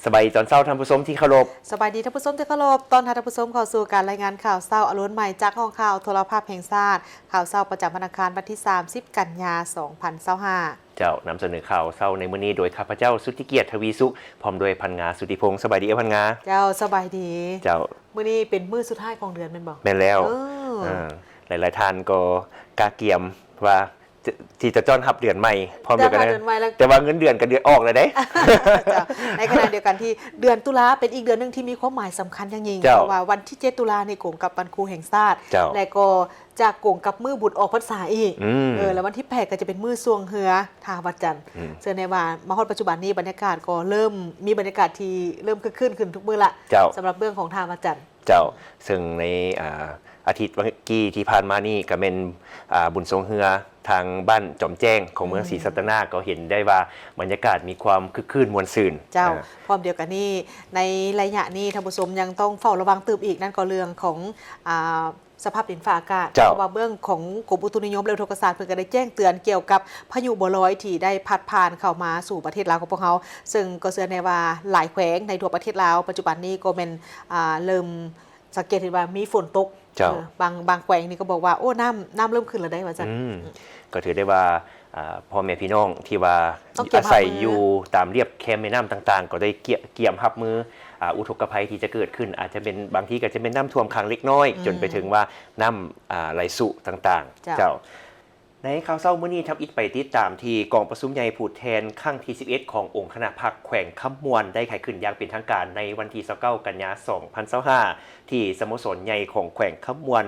ສະບາຍດີຕອນເຊົ້າທ່ານຜູ້ຊົມທີ່ເຄົາລົບ. ສະບາຍດີທ່ານຜູ້ຊົມທີ່ເຄົາລົບ. ຕ້ອນຮັບທ່ານຜູ້ຊົມເຂົ້າສູ່ການລາຍງານຂ່າວເຊົ້າອາລົນໃໝ່ຈາກຫ້ອງຂ່າວໂທລະພາບແຫ່ງຊາດ. ຂ່າວເຊົ້າປະຈຳວັນອັງຄານ ວັນທີສາມສິບ ກັນຍາ ສອງພັນຊາວຫ້າ. ເຈົ້າ, ນຳສະເໜີຂ່າວເຊົ້າໃນມື້ນີ້ໂດຍຂ້າພະເຈົ້າ ສຸດທິກຽດ ທະວີສຸກ ພ້ອມດ້ວຍພັນງາ ສຸດທິພົງ. ສະບາຍດີເອື້ອຍພັນງາ. ເຈົ້າ, ສະບາຍດີ. ເຈົ້າ, ມື້ນີ້ເປັນມື້ສຸດທ້າຍຂອງເດືອນແມ່ນບໍ່? ແມ່ນແລ້ວ. ເອີ ເອີ ຫຼາຍໆທ່ານກໍກະກຽມວ່າ ຈະ ທີ່ຈະຕ້ອນຮັບເດືອນໃໝ່ ພ້ອມດຽວກັນ ຕ້ອນຮັບເດືອນໃໝ່ແລ້ວ ແຕ່ວ່າເງິນເດືອນກໍເດືອນອອກແລ້ວເດ້. ເຈົ້າ, ໃນຂະນະດຽວກັນທີ່ເດືອນຕຸລາເປັນອີກເດືອນໜຶ່ງທີ່ມີຄວາມໝາຍສຳຄັນຢ່າງຍິ່ງ. ເຈົ້າ, ເພາະວ່າວັນທີເຈັດຕຸລານີ້ກົງກັບວັນຄູແຫ່ງຊາດ. ເຈົ້າ, ແລະກໍຈະກົງກັບມື້ບຸນອອກພັນສາອີກ. ອືມ, ເອີ ແລະວັນທີແປດກໍຈະເປັນມື້ຊ່ວງເຮືອທ່າວັດຈັນ. ອືມ, ເຊື່ອແນ່ວ່າມາຮອດປັດຈຸບັນນີ້ບັນຍາກາດກໍເລີ່ມມີບັນຍາກາດທີ່ເລີ່ມຄຶກຄື້ນຂຶ້ນທຸກມື້ລະ. ເຈົ້າ, ສຳລັບເບື້ອງຂອງທ່າວັດຈັນ. ເຈົ້າ, ເຊິ່ງໃນ ອາ ອາທິດເມື່ອກີ້ທີ່ຜ່ານມານີ້ກໍແມ່ນ ອາ ບຸນຊ່ວງເຮືອທາງບ້ານຈອມແຈ້ງຂອງເມືອງ ອືມ ສີສັດຕະນາກ ກໍເຫັນໄດ້ວ່າບັນຍາກາດມີຄວາມຄຶກຄື້ນມ່ວນຊື່ນ. ເຈົ້າ, ອາ ພ້ອມດຽວກັນນີ້ ໃນໄລຍະນີ້ທ່ານຜູ້ຊົມຍັງຕ້ອງເຝົ້າລະວັງຕື່ມອີກ ນັ້ນກໍເລື່ອງຂອງ ອາ ສະພາບດິນຟ້າອາກາດ. ເຈົ້າ, ເພາະວ່າເບື້ອງຂອງກົມອຸຕຸນິຍົມ ແລະ ອຸທົກກະສາດ ເພິ່ນກໍໄດ້ແຈ້ງເຕືອນກ່ຽວກັບພາຍຸບົວລອຍທີ່ໄດ້ພັດຜ່ານເຂົ້າມາສູ່ປະເທດລາວຂອງພວກເຮົາ, ເຊິ່ງກໍເຊື່ອແນ່ວ່າຫຼາຍແຂວງໃນທົ່ວປະເທດລາວ ປັດຈຸບັນນີ້ກໍແມ່ນ ອາ ເລີ່ມ ສັງເກດເຫັນວ່າມີຝົນຕົກ. ເຈົ້າ, ເອີ ບາງ ບາງແຂວງນີ້ກໍບອກວ່າ ໂອ້ ນ້ຳ ນ້ຳເລີ່ມຂຶ້ນແລ້ວໄດ໋ວ່າຊັ້ນ. ອືມ, ກໍຖືໄດ້ວ່າ ອາ ພໍ່ແມ່ພີ່ນ້ອງທີ່ວ່າອາໄສຢູ່ຕາມລຽບແຄມແມ່ນ້ຳຕ່າງໆ ກໍໄດ້ກຽມຮັບມື ອາ ອຸທົກກະໄພທີ່ຈະເກີດຂຶ້ນ ອາດຈະເປັນ ບາງທີກໍຈະເປັນນ້ຳຖ້ວມຂັງເລັກນ້ອຍ ອືມ ຈົນໄປເຖິງວ່ານ້ຳ ອາ ໄຫຼຊຸຕ່າງໆ. ເຈົ້າ, ເຈົ້າ. ໃນຂ່າວເຊົ້າມື້ນີ້ ທຳອິດໄປຕິດຕາມທີ່ກອງປະຊຸມໃຫຍ່ຜູ້ແທນຄັ້ງທີສິບເອັດ ຂອງອົງຄະນະພັກແຂວງຄຳມ່ວນ ໄດ້ໄຂຂຶ້ນຢ່າງເປັນທາງການໃນວັນທີຊາວເກົ້າ ກັນຍາ ສອງພັນຊາວຫ້າ ທີ່ສະໂມສອນໃຫຍ່ຂອງແຂວງຄຳມ່ວນ.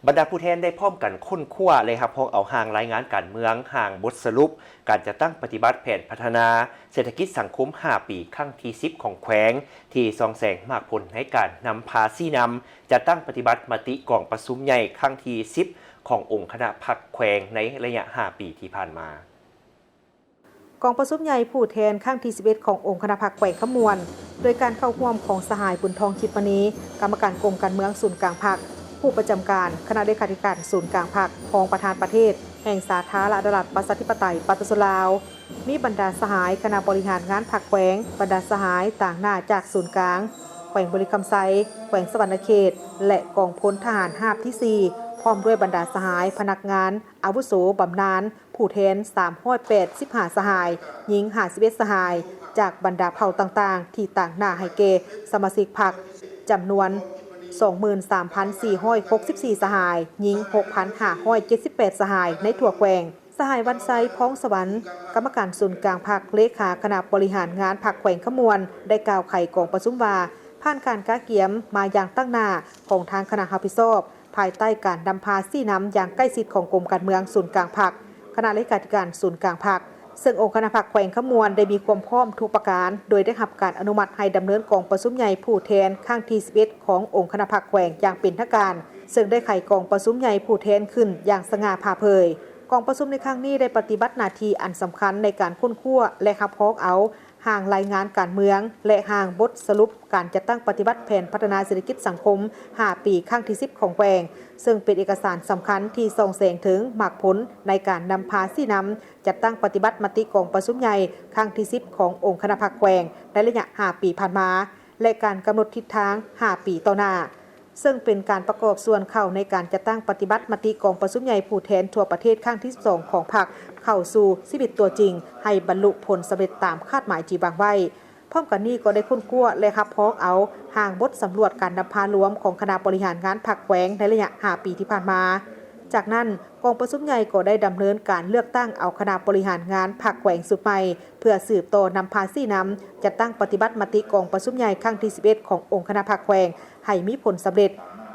ບັນດາຜູ້ແທນໄດ້ພ້ອມກັນຄົ້ນຄວ້າ ແລະ ຮັບຮອງເອົາຮ່າງລາຍງານການເມືອງ, ຮ່າງບົດສະຫຼຸບການຈັດຕັ້ງປະຕິບັດແຜນພັດທະນາເສດຖະກິດສັງຄົມຫ້າປີ ຄັ້ງທີສິບ ຂອງແຂວງ ທີ່ສ່ອງແສງໝາກຜົນໃນການນຳພາຊີ້ນຳ ຈັດຕັ້ງປະຕິບັດມະຕິກອງປະຊຸມໃຫຍ່ຄັ້ງທີສິບ ຂອງອົງຄະນະພັກແຂວງໃນໄລຍະຫ້າປີທີ່ຜ່ານມາ. ກອງປະຊຸມໃຫຍ່ຜູ້ແທນຄັ້ງທີສິບເອັດ ຂອງອົງຄະນະພັກແຂວງຄຳມ່ວນ ໂດຍການເຂົ້າຮ່ວມຂອງສະຫາຍ ບຸນທອງ ຈິດມະນີ ກຳມະການກົມການເມືອງສູນກາງພັກ, ຜູ້ປະຈຳການຄະນະເລຂາທິການສູນກາງພັກ, ຮອງປະທານປະເທດແຫ່ງສາທາລະນະລັດ ປະຊາທິປະໄຕ ປະຊາຊົນລາວ, ມີບັນດາສະຫາຍຄະນະບໍລິຫານງານພັກແຂວງ, ບັນດາສະຫາຍຕາງໜ້າຈາກສູນກາງ, ແຂວງບໍລິຄຳໄຊ, ແຂວງສະຫວັນນະເຂດ ແລະ ກອງພົນທະຫານຮາບທີສີ່ ພ້ອມດ້ວຍບັນດາສະຫາຍພະນັກງານອາວຸໂສບຳນານ, ຜູ້ແທນສາມຮ້ອຍແປດສິບຫ້າສະຫາຍ, ຍິງຫ້າສິບເອັດສະຫາຍ, ຈາກບັນດາເຜົ່າຕ່າງໆ ທີ່ຕາງໜ້າໃຫ້ແກ່ສະມາຊິກພັກ ຈຳນວນສອງໝື່ນສາມພັນສີ່ຮ້ອຍຫົກສິບສີ່ສະຫາຍ, ຍິງຫົກພັນຫ້າຮ້ອຍເຈັດສິບແປດສະຫາຍໃນທົ່ວແຂວງ. ສະຫາຍ ວັນໄຊ ພອງສະຫວັນ ກຳມະການສູນກາງພັກ, ເລຂາຄະນະບໍລິຫານງານພັກແຂວງຄຳມ່ວນ ໄດ້ກ່າວໄຂກອງປະຊຸມວ່າ, ຜ່ານການກະກຽມມາຢ່າງຕັ້ງໜ້າຂອງທາງຄະນະຮັບຜິດຊອບ, ພາຍໃຕ້ການນຳພາຊີ້ນຳຢ່າງໃກ້ຊິດຂອງກົມການເມືອງສູນກາງພັກ, ຄະນະເລຂາທິການສູນກາງພັກ, ເຊິ່ງອົງຄະນະພັກແຂວງຄຳມ່ວນໄດ້ມີຄວາມພ້ອມທຸກປະການ, ໂດຍໄດ້ຮັບການອະນຸມັດໃຫ້ດຳເນີນກອງປະຊຸມໃຫຍ່ຜູ້ແທນຄັ້ງທີສິບເອັດ ຂອງອົງຄະນະພັກແຂວງຢ່າງເປັນທາງການ, ເຊິ່ງໄດ້ໄຂກອງປະຊຸມໃຫຍ່ຜູ້ແທນຂຶ້ນຢ່າງສະຫງ່າຜ່າເຜີຍ. ກອງປະຊຸມໃນຄັ້ງນີ້ໄດ້ປະຕິບັດໜ້າທີ່ອັນສຳຄັນໃນການຄົ້ນຄວ້າ ແລະ ຮັບຮອງເອົາ ຮ່າງລາຍງານການເມືອງ ແລະ ຮ່າງບົດສະຫຼຸບການຈັດຕັ້ງປະຕິບັດແຜນພັດທະນາເສດຖະກິດສັງຄົມຫ້າປີ ຄັ້ງທີສິບຂອງແຂວງ, ເຊິ່ງເປັນເອກະສານສຳຄັນທີ່ສ່ອງແສງເຖິງໝາກຜົນໃນການນຳພາຊີ້ນຳຈັດຕັ້ງປະຕິບັດມະຕິກອງປະຊຸມໃຫຍ່ຄັ້ງທີສິບຂອງອົງຄະນະພັກແຂວງໃນໄລຍະຫ້າປີຜ່ານມາ ແລະ ການກຳນົດທິດທາງຫ້າປີຕໍ່ໜ້າ. ເຊິ່ງເປັນການປະກອບສ່ວນເຂົ້າໃນການຈັດຕັ້ງປະຕິບັດມະຕິກອງປະຊຸມໃຫຍ່ຜູ້ແທນທົ່ວປະເທດຄັ້ງທີສິບສອງຂອງພັກ ເຂົ້າສູ່ຊີວິດຕົວຈິງ ໃຫ້ບັນລຸຜົນສຳເລັດຕາມຄາດໝາຍທີ່ວາງໄວ້. ພ້ອມກັນນີ້ກໍໄດ້ຄົ້ນຄວ້າ ແລະ ຮັບຮອງເອົາຮ່າງບົດສຳຫຼວດການນຳພາລວມຂອງຄະນະບໍລິຫານງານພັກແຂວງໃນໄລຍະຫ້າປີທີ່ຜ່ານມາ. ຈາກນັ້ນ, ກອງປະຊຸມໃຫຍ່ກໍໄດ້ດຳເນີນການເລືອກຕັ້ງເອົາຄະນະບໍລິຫານງານພັກແຂວງຊຸດໃໝ່ ເພື່ອສືບຕໍ່ນຳພາຊີ້ນຳ ຈັດຕັ້ງປະຕິບັດມະຕິກອງປະຊຸມໃຫຍ່ຄັ້ງທີສິບເອັດຂອງອົງຄະນະພັກແຂວງ ໃຫ້ມີຜົນສຳເລັດ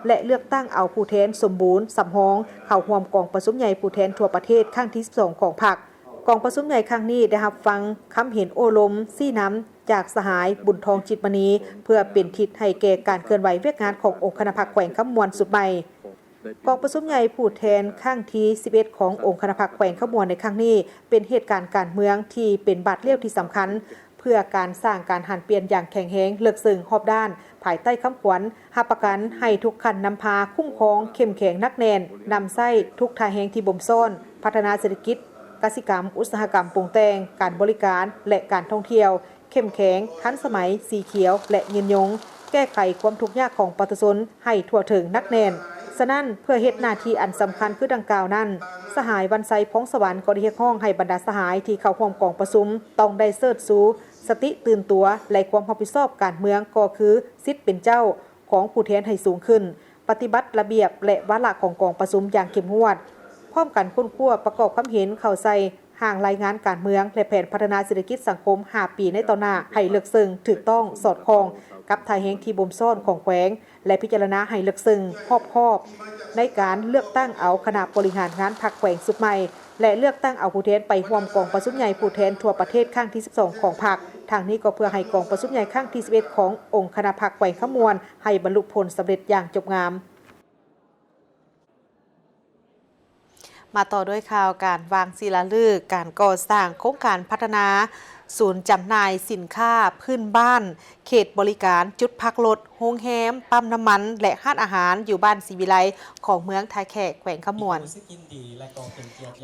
ແລະ ເລືອກຕັ້ງເອົາຜູ້ແທນສົມບູນສຳຮອງເຂົ້າຮ່ວມກອງປະຊຸມໃຫຍ່ຜູ້ແທນທົ່ວປະເທດຄັ້ງທີສິບສອງຂອງພັກ. ກອງປະຊຸມໃຫຍ່ຄັ້ງນີ້ໄດ້ຮັບຟັງຄຳເຫັນໂອ້ລົມຊີ້ນຳຈາກສະຫາຍ ບຸນທອງ ຈິດມະນີ ເພື່ອເປັນທິດໃຫ້ແກ່ການເຄື່ອນໄຫວວຽກງານຂອງອົງຄະນະພັກແຂວງຄຳມ່ວນຊຸດໃໝ່. ກອງປະຊຸມໃຫຍ່ຜູ້ແທນຄັ້ງທີສິບເອັດຂອງອົງຄະນະພັກແຂວງຄຳມ່ວນໃນຄັ້ງນີ້ ເປັນເຫດການການເມືອງທີ່ເປັນບາດລ້ຽວທີ່ສຳຄັນ ເພື່ອການສ້າງການຫັນປ່ຽນຢ່າງແຂງແຮງ, ເລິກເຊິ່ງ, ຮອບດ້ານ, ພາຍໃຕ້ຄຳຂວັນ ຮັບປະກັນໃຫ້ທຸກຂັ້ນນຳພາ, ຄຸ້ມຄອງ, ເຂັ້ມແຂງ, ໜັກແໜ້ນ, ນຳໃຊ້ທຸກທ່າແຮງທີ່ບົ່ມຊ້ອນ, ພັດທະນາເສດຖະກິດ, ກະສິກຳ, ອຸດສາຫະກຳປຸງແຕ່ງ, ການບໍລິການ ແລະ ການທ່ອງທ່ຽວ ເຂັ້ມແຂງ, ທັນສະໄໝ, ສີຂຽວ ແລະ ຍືນຍົງ, ແກ້ໄຂຄວາມທຸກຍາກຂອງປະຊາຊົນໃຫ້ທົ່ວເຖິງໜັກແໜ້ນ. ສະນັ້ນ, ເພື່ອເຮັດໜ້າທີ່ອັນສຳຄັນຄືດັ່ງກ່າວນັ້ນ, ສະຫາຍ ວັນໄຊ ພອງສະຫວັນ ກໍໄດ້ຮຽກຮ້ອງໃຫ້ບັນດາສະຫາຍທີ່ເຂົ້າຮ່ວມກອງປະຊຸມ ຕ້ອງໄດ້ເຊີດຊູສະຕິຕື່ນຕົວ ແລະ ຄວາມຮັບຜິດຊອບການເມືອງ ກໍຄືສິດເປັນເຈົ້າຂອງຜູ້ແທນໃຫ້ສູງຂຶ້ນ, ປະຕິບັດລະບຽບ ແລະ ວາລະຂອງກອງປະຊຸມຢ່າງເຂັ້ມງວດ, ພ້ອມກັນຄົ້ນຄວ້າປະກອບຄຳເຫັນເຂົ້າໃສ່ຮ່າງລາຍງານການເມືອງ ແລະ ແຜນພັດທະນາເສດຖະກິດສັງຄົມຫ້າປີໃນຕໍ່ໜ້າໃຫ້ເລິກເຊິ່ງ, ຖືກຕ້ອງ, ສອດຄ່ອງກັບທ່າແຮງທີ່ບົ່ມຊ້ອນຂອງແຂວງ ແລະ ພິຈາລະນາໃຫ້ເລິກເຊິ່ງ, ຮອບຄອບ ໃນການເລືອກຕັ້ງເອົາຄະນະບໍລິຫານງານພັກແຂວງຊຸດໃໝ່ ແລະ ເລືອກຕັ້ງເອົາຜູ້ແທນໄປຮ່ວມກອງປະຊຸມໃຫຍ່ຜູ້ແທນທົ່ວປະເທດຄັ້ງທີສິບສອງຂອງພັກ. ທັງນີ້ກໍເພື່ອໃຫ້ກອງປະຊຸມໃຫຍ່ຄັ້ງທີສິບເອັດຂອງອົງຄະນະພັກແຂວງຄຳມ່ວນ ໃຫ້ບັນລຸຜົນສຳເລັດຢ່າງຈົບງາມ. ມາຕໍ່ດ້ວຍຂ່າວການວາງສີລາລຶກການກໍ່ສ້າງໂຄງການພັດທະນາສູນຈຳໜ່າຍສິນຄ້າພື້ນບ້ານ, ເຂດບໍລິການ, ຈຸດພັກລົດ, ໂຮງແຮມ, ປ້ຳນ້ຳມັນ ແລະ ຮ້ານອາຫານ ຢູ່ບ້ານສີວິໄລ ຂອງເມືອງທ່າແຂກ ແຂວງຄຳມ່ວນ.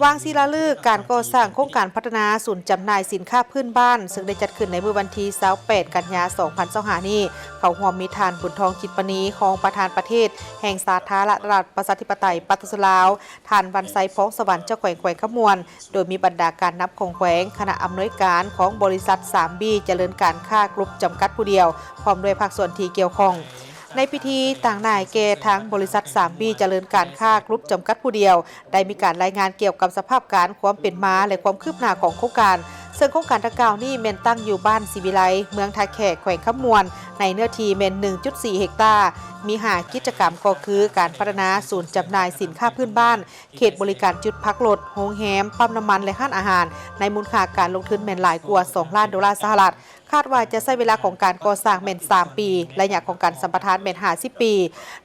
ວາງສີລາລຶກການກໍ່ສ້າງໂຄງການພັດທະນາສູນຈຳໜ່າຍສິນຄ້າພື້ນບ້ານ ເຊິ່ງໄດ້ຈັດຂຶ້ນໃນມື້ວັນທີຊາວແປດ ກັນຍາ ສອງພັນຊາວຫ້ານີ້ ເຂົ້າຮ່ວມມີທ່ານ ບຸນທອງ ຈິດປານີ ຮອງປະທານປະເທດແຫ່ງສາທາລະນະລັດ ປະຊາທິປະໄຕ ປະຊາຊົນລາວ, ທ່ານ ວັນໄຊ ພອງສະຫວັນ ເຈົ້າແຂວງແຂວງຄຳມ່ວນ, ໂດຍມີບັນດາການນຳຂອງແຂວງ, ຄະນະອຳນວຍການຂອງບໍລິສັດສາມບີ ຈະເລີນການຄ້າ ກຣຸບ ຈຳກັດຜູ້ດຽວ ພ້ອມດ້ວຍພາກສ່ວນທີ່ກ່ຽວຂ້ອງ. ໃນພິທີ, ຕາງໜ້າແກ່ທາງບໍລິສັດສາມບີ ຈະເລີນການຄ້າ ກຣຸບ ຈຳກັດຜູ້ດຽວ ໄດ້ມີການລາຍງານກ່ຽວກັບສະພາບການ, ຄວາມເປັນມາ ແລະ ຄວາມຄືບໜ້າຂອງໂຄງການ, ເຊິ່ງໂຄງການດັ່ງກ່າວນີ້ແມ່ນຕັ້ງຢູ່ບ້ານສີວິໄລ, ເມືອງທ່າແຂກ, ແຂວງຄຳມ່ວນ, ໃນເນື້ອທີ່ແມ່ນ ໜຶ່ງຈຸດສີ່ ເຮັກຕາ, ມີຫ້າກິດຈະກຳ ກໍຄື ການພັດທະນາສູນຈຳໜ່າຍສິນຄ້າພື້ນບ້ານ, ເຂດບໍລິການ, ຈຸດພັກລົດ, ໂຮງແຮມ, ປ້ຳນ້ຳມັນ ແລະ ຮ້ານອາຫານ, ໃນມູນຄ່າການລົງທຶນແມ່ນຫຼາຍກວ່າສອງລ້ານໂດລາສະຫະລັດ. ຄາດວ່າຈະໃຊ້ເວລາຂອງການກໍ່ສ້າງແມ່ນສາມປີ, ໄລຍະຂອງການສຳປະທານແມ່ນຫ້າສິບປີ.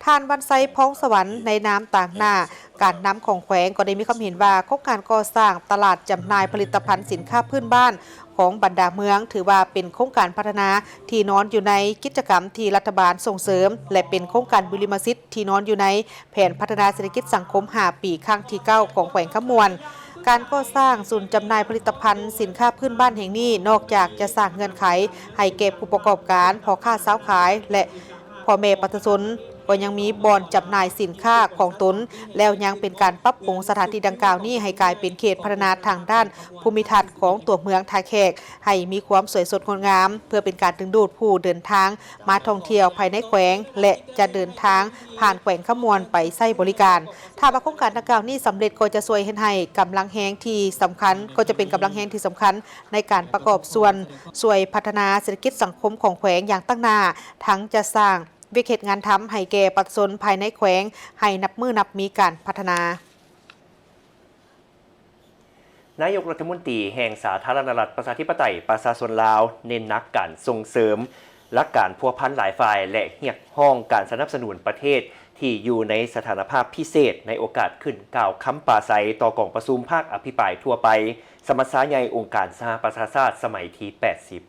ທ່ານ ວັນໄຊ ພອງສະຫວັນ ໃນນາມຕາງໜ້າການນຳຂອງແຂວງ ກໍໄດ້ມີຄຳເຫັນວ່າ ໂຄງການກໍ່ສ້າງຕະຫຼາດຈຳໜ່າຍຜະລິດຕະພັນສິນຄ້າພື້ນບ້ານຂອງບັນດາເມືອງ ຖືວ່າເປັນໂຄງການພັດທະນາທີ່ນອນຢູ່ໃນກິດຈະກຳທີ່ລັດຖະບານສົ່ງເສີມ ແລະ ເປັນໂຄງການບຸລິມະສິດທີ່ນອນຢູ່ໃນ ແຜນພັດທະນາເສດຖະກິດສັງຄົມຫ້າປີ ຄັ້ງທີເກົ້າຂອງແຂວງຄຳມ່ວນ. ການກໍ່ສ້າງສູນຈຳໜ່າຍຜະລິດຕະພັນສິນຄ້າພື້ນບ້ານແຫ່ງນີ້ ນອກຈາກຈະສ້າງເງື່ອນໄຂໃຫ້ແກ່ຜູ້ປະກອບການ, ພໍ່ຄ້າຊາວຂາຍ ແລະ ພໍ່ແມ່ປະຊາຊົນ, ກໍຍັງມີບ່ອນຈຳໜ່າຍສິນຄ້າຂອງຕົນ, ແລ້ວຍັງເປັນການປັບປຸງສະຖານທີ່ດັ່ງກ່າວນີ້ໃຫ້ກາຍເປັນເຂດພັດທະນາທາງດ້ານພູມິທັດຂອງຕົວເມືອງທ່າແຂກ ໃຫ້ມີຄວາມສວຍສົດງົດງາມ, ເພື່ອເປັນການດຶງດູດຜູ້ເດີນທາງ ມາທ່ອງທ່ຽວພາຍໃນແຂວງ ແລະ ຈະເດີນທາງຜ່ານແຂວງຄຳມ່ວນໄປໃຊ້ບໍລິການ. ຖ້າວ່າໂຄງການດັ່ງກ່າວນີ້ສຳເລັດ ກໍຈະຊ່ວຍເຮັດໃຫ້ກຳລັງແຮງທີ່ສຳຄັນ, ກໍຈະເປັນກຳລັງແຮງທີ່ສຳຄັນໃນການປະກອບສ່ວນຊ່ວຍພັດທະນາເສດຖະກິດສັງຄົມຂອງແຂວງຢ່າງຕັ້ງໜ້າ, ທັງຈະສ້າງວຽກເຮັດງານທຳໃຫ້ແກ່ປະຊາຊົນພາຍໃນແຂວງໃຫ້ນັບມື້ນັບມີການພັດທະນາ. ນາຍົກລັດຖະມົນຕີແຫ່ງສາທາລະນະລັດ ປະຊາທິປະໄຕ ປະຊາຊົນລາວ ເນັ້ນໜັກການສົ່ງເສີມຫຼັກການພົວພັນຫຼາຍຝ່າຍ ແລະ ຮຽກຮ້ອງການສະໜັບສະໜູນປະເທດທີ່ຢູ່ໃນສະຖານະພາບພິເສດ ໃນໂອກາດຂຶ້ນກ່າວຄຳປາໄສຕໍ່ກອງປະຊຸມພາກອະພິປາຍທົ່ວໄປ ສະມັດຊາໃຫຍ່ອົງການສະຫະປະຊາຊາດ ສະໄໝທີແປດສິບ.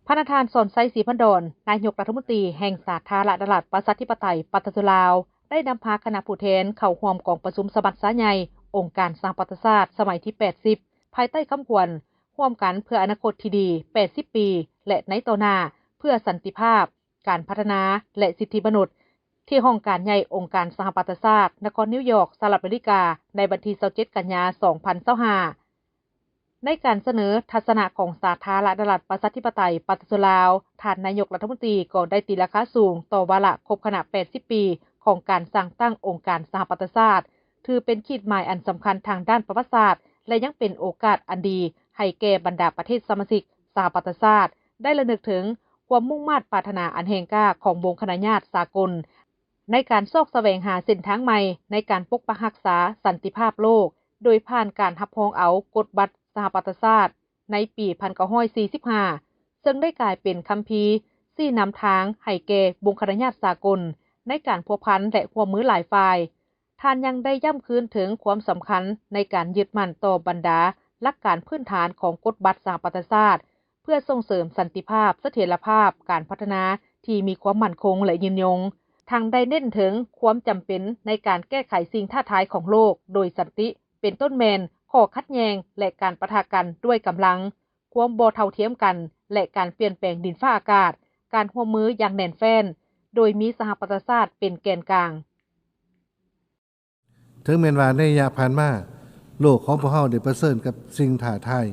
ພະນະທ່ານ ສອນໄຊ ສີພັນດອນ ນາຍົກລັດຖະມົນຕີແຫ່ງສາທາລະນະລັດ ປະຊາທິປະໄຕ ປະຊາຊົນລາວ ໄດ້ນຳພາຄະນະຜູ້ແທນເຂົ້າຮ່ວມກອງປະຊຸມສະມັດຊາໃຫຍ່ອົງການສະຫະປະຊາຊາດ ສະໄໝທີແປດສິບ ພາຍໃຕ້ຄຳຂວັນ ຮ່ວມກັນເພື່ອອະນາຄົດທີ່ດີ ແປດສິບປີ ແລະ ໃນຕໍ່ໜ້າ ເພື່ອສັນຕິພາບ, ການພັດທະນາ ແລະ ສິດທິມະນຸດ ທີ່ຫ້ອງການໃຫຍ່ອົງການສະຫະປະຊາຊາດ ນະຄອນນິວຢອກ ສະຫະລັດອາເມລິກາ ໃນວັນທີຊາວເຈັດ ກັນຍາ ສອງພັນຊາວຫ້າ. ໃນການສະເໜີທັດສະນະຂອງສາທາລະນະລັດ ປະຊາທິປະໄຕ ປະຊາຊົນລາວ, ທ່ານນາຍົກລັດຖະມົນຕີກໍໄດ້ຕີລາຄາສູງຕໍ່ວາລະຄົບຄະນະ ແປດສິບປີ ຂອງການສ້າງຕັ້ງອົງການສະຫະປະຊາຊາດ, ຖືເປັນຂີດໝາຍອັນສຳຄັນທາງດ້ານປະຫວັດສາດ ແລະ ຍັງເປັນໂອກາດອັນດີໃຫ້ແກ່ບັນດາປະເທດສະມາຊິກສະຫະປະຊາຊາດ ໄດ້ລະນຶກເຖິງຄວາມມຸ່ງມາດປາດຖະໜາອັນແຮງກ້າຂອງວົງຄະນະຍາດສາກົນ ໃນການຊອກສະແຫວງຫາເສັ້ນທາງໃໝ່ໃນການປົກປັກຮັກສາສັນຕິພາບໂລກ ໂດຍຜ່ານການຮັບຮອງເອົາກົດບັດສະຫະປະຊາຊາດໃນປີພັນເກົ້າຮ້ອຍສີ່ສິບຫ້າ ເຊິ່ງໄດ້ກາຍເປັນຄຳພີຊີ້ນຳທາງໃຫ້ແກ່ວົງຄະນະຍາດສາກົນໃນການພົວພັນ ແລະ ຮ່ວມມືຫຼາຍຝ່າຍ. ທ່ານຍັງໄດ້ຢ້ຳຄືນເຖິງຄວາມສຳຄັນໃນການຍຶດໝັ້ນຕໍ່ບັນດາຫຼັກການພື້ນຖານຂອງກົດບັດສະຫະປະຊາຊາດ ເພື່ອສົ່ງເສີມສັນຕິພາບ, ສະຖຽນລະພາບ, ການພັດທະນາທີ່ມີຄວາມໝັ້ນຄົງ ແລະ ຍືນຍົງ, ທັງໄດ້ເນັ້ນເຖິງຄວາມຈຳເປັນໃນການແກ້ໄຂສິ່ງທ້າທາຍຂອງໂລກໂດຍສັນຕິ, ເປັນຕົ້ນແມ່ນຂໍ້ຂັດແຍ່ງ ແລະ ການປະທະກັນດ້ວຍກຳລັງ, ຄວາມບໍ່ເທົ່າທຽມກັນ ແລະ ການປ່ຽນແປງດິນຟ້າອາກາດ, ການຮ່ວມມືຢ່າງແໜ້ນແຟ້ນ ໂດຍມີສະຫະປະຊາຊາດເປັນແກນກາງ. ເຖິງແມ່ນວ່າໃນໄລຍະຜ່ານມາ, ໂລກຂອງພວກເຮົາໄດ້ປະເຊີນກັບສິ່ງທ້າທາຍ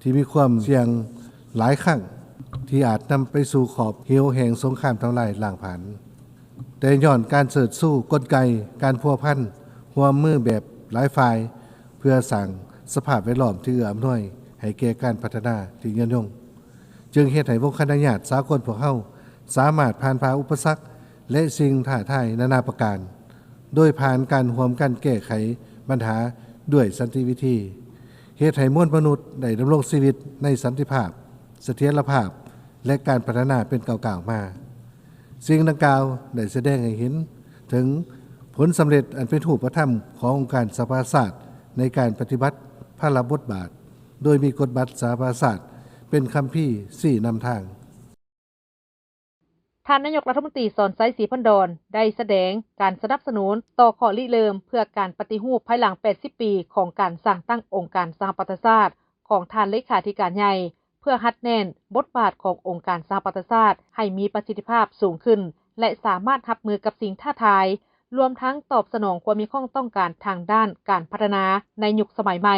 ທີ່ມີຄວາມສ່ຽງຫຼາຍຄັ້ງ ທີ່ອາດນຳໄປສູ່ຂອບເຫວແຫ່ງສົງຄາມທຳລາຍລ້າງຜານ, ແຕ່ຍ້ອນການເຊີດຊູກົນໄກການພົວພັນຮ່ວມມືແບບຫຼາຍຝ່າຍ ເພື່ອສ້າງສະພາບແວດລ້ອມທີ່ເອື້ອອຳນວຍໃຫ້ແກ່ການພັດທະນາທີ່ຍືນຍົງ, ຈຶ່ງເຮັດໃຫ້ວົງຄະນະຍາດສາກົນພວກເຮົາສາມາດຜ່ານຜ່າອຸປະສັກ ແລະ ສິ່ງທ້າທາຍນານາປະການ ໂດຍຜ່ານການຮ່ວມກັນແກ້ໄຂບັນຫາດ້ວຍສັນຕິວິທີ, ເຮັດໃຫ້ມວນມະນຸດໄດ້ດຳລົງຊີວິດໃນສັນຕິພາບ, ສະຖຽນລະພາບ ແລະ ການພັດທະນາເປັນກ້າວໆມາ. ສິ່ງດັ່ງກ່າວໄດ້ສະແດງໃຫ້ເຫັນເຖິງຜົນສຳເລັດອັນເປັນຮູບປະທຳຂອງອົງການສະຫະປະຊາຊາດໃນການປະຕິບັດພາລະບົດບາດ, ໂດຍມີກົດບັດສະຫະປະຊາຊາດເປັນຄຳພີຊີ້ນຳທາງ. ທ່ານນາຍົກລັດຖະມົນຕີ ສອນໄຊ ສີພັນດອນ ໄດ້ສະແດງການສະໜັບສະໜູນຕໍ່ຂໍ້ລິເລີ່ມເພື່ອການປະຕິຮູບພາຍຫຼັງແປດສິບປີຂອງການສ້າງຕັ້ງອົງການສະຫະປະຊາຊາດ ຂອງທ່ານເລຂາທິການໃຫຍ່ ເພື່ອຮັດແໜ້ນບົດບາດຂອງອົງການສະຫະປະຊາຊາດໃຫ້ມີປະສິດທິພາບສູງຂຶ້ນ ແລະ ສາມາດຮັບມືກັບສິ່ງທ້າທາຍ, ລວມທັງຕອບສະໜອງຄວາມຮຽກຮ້ອງຕ້ອງການທາງດ້ານການພັດທະນາໃນຍຸກສະໄໝໃໝ່.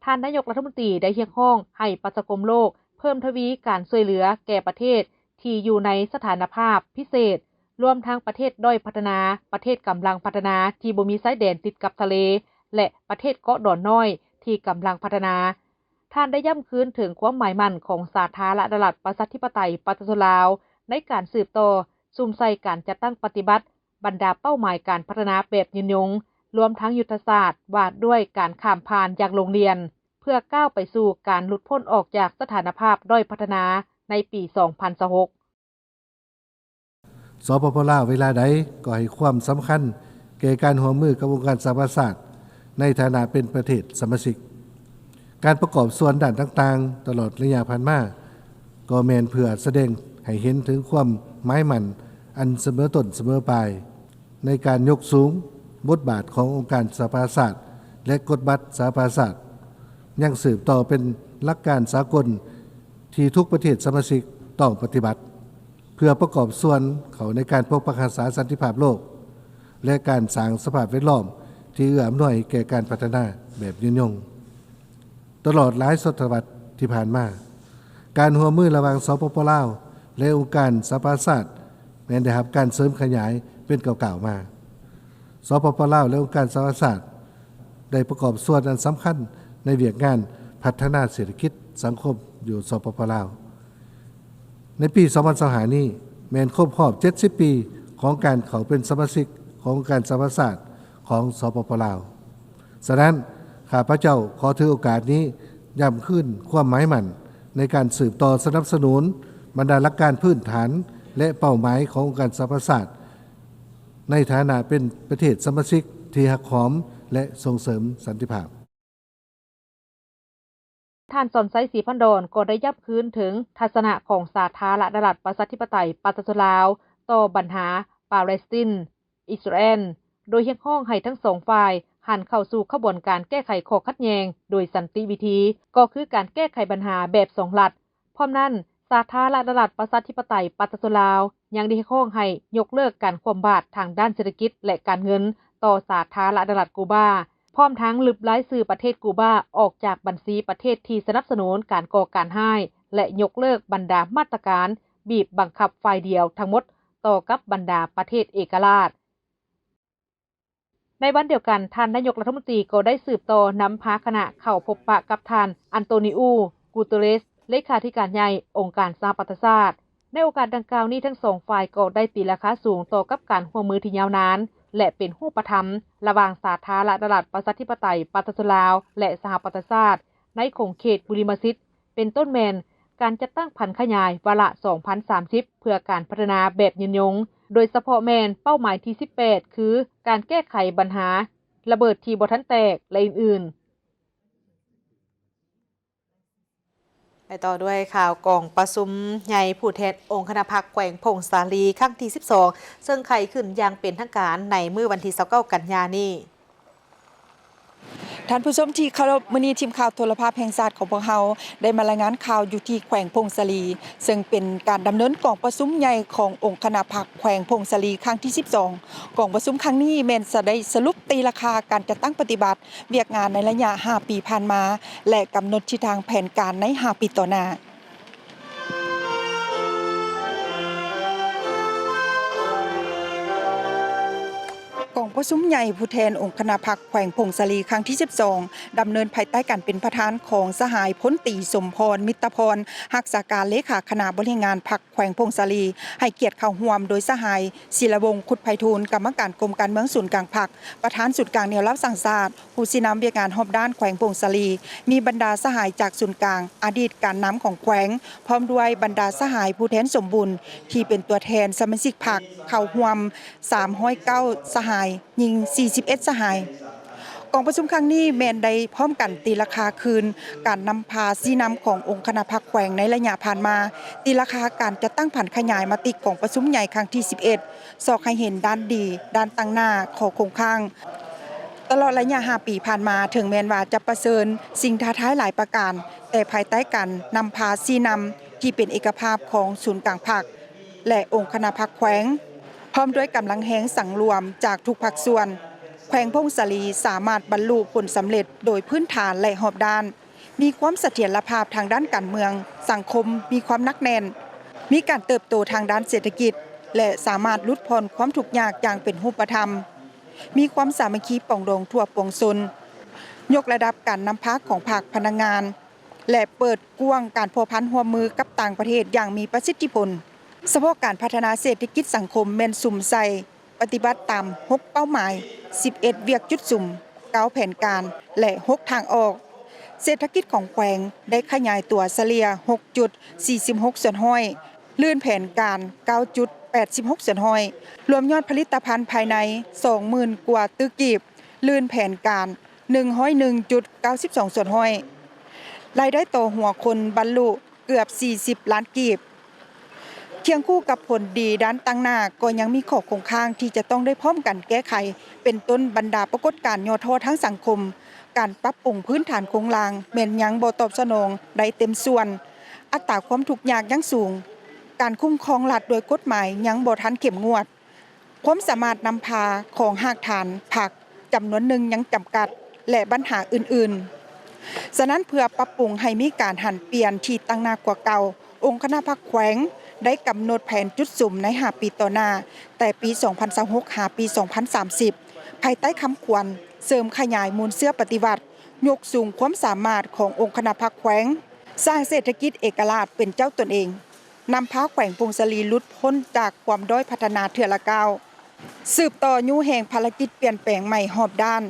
ທ່ານນາຍົກລັດຖະມົນຕີໄດ້ຮຽກຮ້ອງໃຫ້ປະຊາຄົມໂລກເພີ່ມທະວີການຊ່ວຍເຫຼືອແກ່ປະເທດທີ່ຢູ່ໃນສະຖານະພາບພິເສດ, ລວມທັງປະເທດດ້ອຍພັດທະນາ, ປະເທດກຳລັງພັດທະນາທີ່ບໍ່ມີຊາຍແດນຕິດກັບທະເລ ແລະ ປະເທດເກາະດອນນ້ອຍທີ່ກຳລັງພັດທະນາ. ທ່ານໄດ້ຢ້ຳຄືນເຖິງຄວາມໝາຍໝັ້ນຂອງສາທາລະນະລັດ ປະຊາທິປະໄຕ ປະຊາຊົນລາວ ໃນການສືບຕໍ່ສຸມໃສ່ການຈັດຕັ້ງປະຕິບັດ ບັນດາເປົ້າໝາຍການພັດທະນາແບບຍືນຍົງ, ລວມທັງຍຸດທະສາດວ່າດ້ວຍການຂ້າມຜ່ານຢ່າງໂລ່ງລ່ຽນ ເພື່ອກ້າວໄປສູ່ການຫຼຸດພົ້ນອອກຈາກສະຖານະພາບດ້ອຍພັດທະນາໃນປີສອງພັນຊາວຫົກ. ສປປ ລາວ ເວລາໃດກໍໃຫ້ຄວາມສຳຄັນແກ່ການຮ່ວມມືກັບອົງການສະຫະປະຊາຊາດ ໃນຖານະເປັນປະເທດສະມາຊິກ. ການປະກອບສ່ວນດ້ານຕ່າງໆ ຕະຫຼອດໄລຍະຜ່ານມາ ກໍແມ່ນເພື່ອສະແດງໃຫ້ເຫັນເຖິງຄວາມໝາຍໝັ້ນອັນສະເໝີຕົ້ນສະເໝີປາຍ ໃນການຍົກສູງບົດບາດຂອງອົງການສະຫະປະຊາຊາດ ແລະ ກົດບັດສະຫະປະຊາຊາດ ຍັງສືບຕໍ່ເປັນຫຼັກການສາກົນທີ່ທຸກປະເທດສະມາຊິກຕ້ອງປະຕິບັດ ເພື່ອປະກອບສ່ວນເຂົ້າໃນການປົກປັກຮັກສາສັນຕິພາບໂລກ ແລະ ການສ້າງສະພາບແວດລ້ອມທີ່ເອື້ອອຳນວຍແກ່ການພັດທະນາແບບຍືນຍົງ. ຕະຫຼອດຫຼາຍສະຕະວັດທີ່ຜ່ານມາ, ການຮ່ວມມືລະຫວ່າງ ສປປ ລາວ ແລະ ອົງການສະຫະປະຊາຊາດ ແມ່ນໄດ້ຮັບການເສີມຂະຫຍາຍເປັນກ້າວໆມາ. ສປປ ລາວ ແລະ ອົງການສະຫະປະຊາຊາດ ໄດ້ປະກອບສ່ວນອັນສຳຄັນໃນວຽກງານພັດທະນາເສດຖະກິດສັງຄົມຢູ່ ສປປ ລາວ. ໃນປີສອງພັນຊາວຫ້ານີ້ ແມ່ນຄົບຮອບເຈັດສິບປີຂອງການເຂົ້າເປັນສະມາຊິກຂອງອົງການສະຫະປະຊາຊາດຂອງ ສປປ ລາວ. ສະນັ້ນ, ຂ້າພະເຈົ້າຂໍຖືໂອກາດນີ້ຢ້ຳຄືນຄວາມໝາຍໝັ້ນໃນການສືບຕໍ່ສະໜັບສະໜູນບັນດາຫຼັກການພື້ນຖານ ແລະ ເປົ້າໝາຍຂອງອົງການສະຫະປະຊາຊາດ ໃນຖານະເປັນປະເທດສະມາຊິກທີ່ຮັກຫອມ ແລະ ສົ່ງເສີມສັນຕິພາບ. ທ່ານ ສອນໄຊ ສີພັນດອນ ກໍໄດ້ຢ້ຳຄືນເຖິງທັດສະນະຂອງສາທາລະນະລັດ ປະຊາທິປະໄຕ ປະຊາຊົນລາວ ຕໍ່ບັນຫາປາເລສຕິນ, ອິດສະຣາແອນ, ໂດຍຮຽກຮ້ອງໃຫ້ທັງສອງຝ່າຍຫັນເຂົ້າສູ່ຂະບວນການແກ້ໄຂຂໍ້ຂັດແຍ່ງໂດຍສັນຕິວິທີ, ກໍຄືການແກ້ໄຂບັນຫາແບບສອງລັດ. ພ້ອມນັ້ນ, ສາທາລະນະລັດ ປະຊາທິປະໄຕ ປະຊາຊົນລາວ ຍັງໄດ້ຮຽກຮ້ອງໃຫ້ຍົກເລີກການຄວ່ຳບາດທາງດ້ານເສດຖະກິດ ແລະ ການເງິນຕໍ່ສາທາລະນະລັດກູບາ, ພ້ອມທັງລຶບລາຍຊື່ປະເທດກູບາອອກຈາກບັນຊີປະເທດທີ່ສະໜັບສະໜູນການກໍ່ການຮ້າຍ ແລະ ຍົກເລີກບັນດາມາດຕະການບີບບັງຄັບຝ່າຍດຽວທັງໝົດຕໍ່ກັບບັນດາປະເທດເອກະລາດ. ໃນວັນດຽວກັນ, ທ່ານນາຍົກລັດຖະມົນຕີກໍໄດ້ສືບຕໍ່ນຳພາຄະນະເຂົ້າພົບປະກັບທ່ານ ອັນໂຕນີອູ ກູເຕີເຣສ ເລຂາທິການໃຫຍ່ອົງການສະຫະປະຊາຊາດ. ໃນໂອກາດດັ່ງກ່າວນີ້, ທັງສອງຝ່າຍກໍໄດ້ຕີລາຄາສູງຕໍ່ກັບການຮ່ວມມືທີ່ຍາວນານ ແລະ ເປັນຮູບປະທຳລະຫວ່າງສາທາລະນະລັດ ປະຊາທິປະໄຕ ປະຊາຊົນລາວ ແລະ ສະຫະປະຊາຊາດ ໃນຂົງເຂດບຸລິມະສິດ, ເປັນຕົ້ນແມ່ນການຈັດຕັ້ງຜັນຂະຫຍາຍວາລະສອງພັນສາມສິບ ເພື່ອການພັດທະນາແບບຍືນຍົງ, ໂດຍສະເພາະແມ່ນເປົ້າໝາຍທີສິບແປດ ຄື ການແກ້ໄຂບັນຫາລະເບີດທີ່ບໍ່ທັນແຕກ ແລະ ອື່ນໆ. ໄປຕໍ່ດ້ວຍຂ່າວກອງປະຊຸມໃຫຍ່ຜູ້ແທນອົງຄະນະພັກແຂວງຜົ້ງສາລີ ຄັ້ງທີສິບສອງ ເຊິ່ງໄຂຂຶ້ນຢ່າງເປັນທາງການໃນມື້ວັນທີຊາວເກົ້າ ກັນຍານີ້. ທ່ານຜູ້ຊົມທີ່ເຄົາລົບ, ມື້ນີ້ທີມຂ່າວໂທລະພາບແຫ່ງຊາດຂອງພວກເຮົາໄດ້ມາລາຍງານຂ່າວຢູ່ທີ່ແຂວງຜົ້ງສາລີ, ເຊິ່ງເປັນການດຳເນີນກອງປະຊຸມໃຫຍ່ຂອງອົງຄະນະພັກແຂວງຜົ້ງສາລີຄັ້ງທີສິບສອງ. ກອງປະຊຸມຄັ້ງນີ້ແມ່ນຈະໄດ້ສະຫຼຸບຕີລາຄາການຈັດຕັ້ງປະຕິບັດວຽກງານໃນໄລຍະຫ້າປີຜ່ານມາ ແລະ ກຳນົດທິດທາງແຜນການໃນຫ້າປີຕໍ່ໜ້າ. ກອງປະຊຸມໃຫຍ່ຜູ້ແທນອົງຄະນະພັກແຂວງຜົ້ງສາລີຄັ້ງທີສິບສອງ ດຳເນີນພາຍໃຕ້ການເປັນປະທານຂອງສະຫາຍພົນຕີ ສົມພອນ ມິດຕະພອນ ຮັກສາການເລຂາຄະນະບໍລິຫານງານພັກແຂວງຜົ້ງສາລີ, ໃຫ້ກຽດເຂົ້າຮ່ວມໂດຍສະຫາຍ ສີລະວົງ ຄຸດໄພທູນ ກຳມະການກົມການເມືອງສູນກາງພັກ, ປະທານສູນກາງແນວລາວສ້າງຊາດ, ຜູ້ຊີ້ນຳວຽກງານຮອບດ້ານແຂວງຜົ້ງສາລີ, ມີບັນດາສະຫາຍຈາກສູນກາງ, ອະດີດການນຳຂອງແຂວງ, ພ້ອມດ້ວຍບັນດາສະຫາຍຜູ້ແທນສົມບູນທີ່ເປັນຕົວແທນສະມາຊິກພັກເຂົ້າຮ່ວມສາມຮ້ອຍເກົ້າສະຫາຍ, ຍິງສີ່ສິບເອັດສະຫາຍ. ກອງປະຊຸມຄັ້ງນີ້ແມ່ນໄດ້ພ້ອມກັນຕີລາຄາຄືນການນຳພາຊີ້ນຳຂອງອົງຄະນະພັກແຂວງໃນໄລຍະຜ່ານມາ, ຕີລາຄາການຈັດຕັ້ງຜັນຂະຫຍາຍມະຕິກອງປະຊຸມໃຫຍ່ຄັ້ງທີສິບເອັດ, ຊອກໃຫ້ເຫັນດ້ານດີ, ດ້ານຕັ້ງໜ້າ, ຂໍ້ຄົງຄ້າງ. ຕະຫຼອດໄລຍະຫ້າປີຜ່ານມາ, ເຖິງແມ່ນວ່າຈະປະເຊີນສິ່ງທ້າທາຍຫຼາຍປະການ, ແຕ່ພາຍໃຕ້ການນຳພາຊີ້ນຳທີ່ເປັນເອກະພາບຂອງສູນກາງພັກ ແລະ ອົງຄະນະພັກແຂວງ, ພ້ອມດ້ວຍກຳລັງແຮງສັງລວມຈາກທຸກພາກສ່ວນ, ແຂວງຜົ້ງສາລີສາມາດບັນລຸຜົນສຳເລັດໂດຍພື້ນຖານ ແລະ ຮອບດ້ານ, ມີຄວາມສະຖຽນລະພາບທາງດ້ານການເມືອງ, ສັງຄົມ, ມີຄວາມໜັກແໜ້ນ, ມີການເຕີບໂຕທາງດ້ານເສດຖະກິດ ແລະ ສາມາດຫຼຸດຜ່ອນຄວາມທຸກຍາກຢ່າງເປັນຮູບປະທຳ, ມີຄວາມສາມັກຄີປອງດອງທົ່ວປວງຊົນ, ຍົກລະດັບການນຳພາຂອງພາກພະນັກງານ ແລະ ເປີດກວ້າງການພົວພັນຮ່ວມມືກັບຕ່າງປະເທດຢ່າງມີປະສິດທິຜົນ. ສະເພາະການພັດທະນາເສດຖະກິດສັງຄົມແມ່ນສຸມໃສ່ປະຕິບັດຕາມຫົກເປົ້າໝາຍ, ສິບເອັດວຽກຈຸດສຸມ, ເກົ້າແຜນການ ແລະ ຫົກທາງອອກ. ເສດຖະກິດຂອງແຂວງໄດ້ຂະຫຍາຍຕົວສະເລ່ຍຫົກຈຸດສີ່ສິບຫົກສ່ວນຮ້ອຍ, ລື່ນແຜນການເກົ້າຈຸດແປດສິບຫົກສ່ວນຮ້ອຍ, ລວມຍອດຜະລິດຕະພັນພາຍໃນສອງໝື່ນກວ່າຕື້ກີບ, ລື່ນແຜນການ ໜຶ່ງຮ້ອຍໜຶ່ງຈຸດເກົ້າສິບສອງສ່ວນຮ້ອຍ, ລາຍໄດ້ຕໍ່ຫົວຄົນບັນລຸເກືອບສີ່ສິບລ້ານກີບ. ຄຽງຄູ່ກັບຜົນດີດ້ານຕັ້ງໜ້າ, ກໍຍັງມີຂໍ້ຄົງຄ້າງທີ່ຈະຕ້ອງໄດ້ພ້ອມກັນແກ້ໄຂ, ເປັນຕົ້ນບັນດາປາກົດການຫຍໍ້ທໍ້ທາງສັງຄົມ, ການປັບປຸງພື້ນຖານໂຄງລ່າງແມ່ນຍັງບໍ່ຕອບສະໜອງໄດ້ເຕັມສ່ວນ, ອັດຕາຄວາມທຸກຍາກຍັງສູງ, ການຄຸ້ມຄອງລັດໂດຍກົດໝາຍຍັງບໍ່ທັນເຂັ້ມງວດ. ຄວາມສາມາດນຳພາຂອງຮາກຖານພັກຈຳນວນໜຶ່ງຍັງຈຳກັດ ແລະ ບັນຫາອື່ນໆ. ສະນັ້ນ, ເພື່ອປັບປຸງໃຫ້ມີການຫັນປ່ຽນທີ່ຕັ້ງໜ້າກວ່າເກົ່າ, ອົງຄະນະພັກແຂວງໄດ້ກຳນົດແຜນຈຸດສຸມໃນຫ້າປີຕໍ່ໜ້າ, ແຕ່ປີສອງພັນຊາວຫົກ ຫາປີສອງພັນສາມສິບ, ພາຍໃຕ້ຄຳຂວັນເສີມຂະຫຍາຍມູນເຊື້ອປະຕິວັດ, ຍົກສູງຄວາມສາມາດຂອງອົງຄະນະພັກແຂວງ, ສ້າງເສດຖະກິດເອກະລາດເປັນເຈົ້າຕົນເອງ. ນຳພາແຂວງຜົ້ງສາລີຫຼຸດພົ້ນຈາກຄວາມດ້ອຍພັດທະນາເທື່ອລະກ້າວ, ສືບຕໍ່ຍູ້ແຮງພາລະກິດປ່ຽນແປງໃໝ່ຮອບດ້ານ,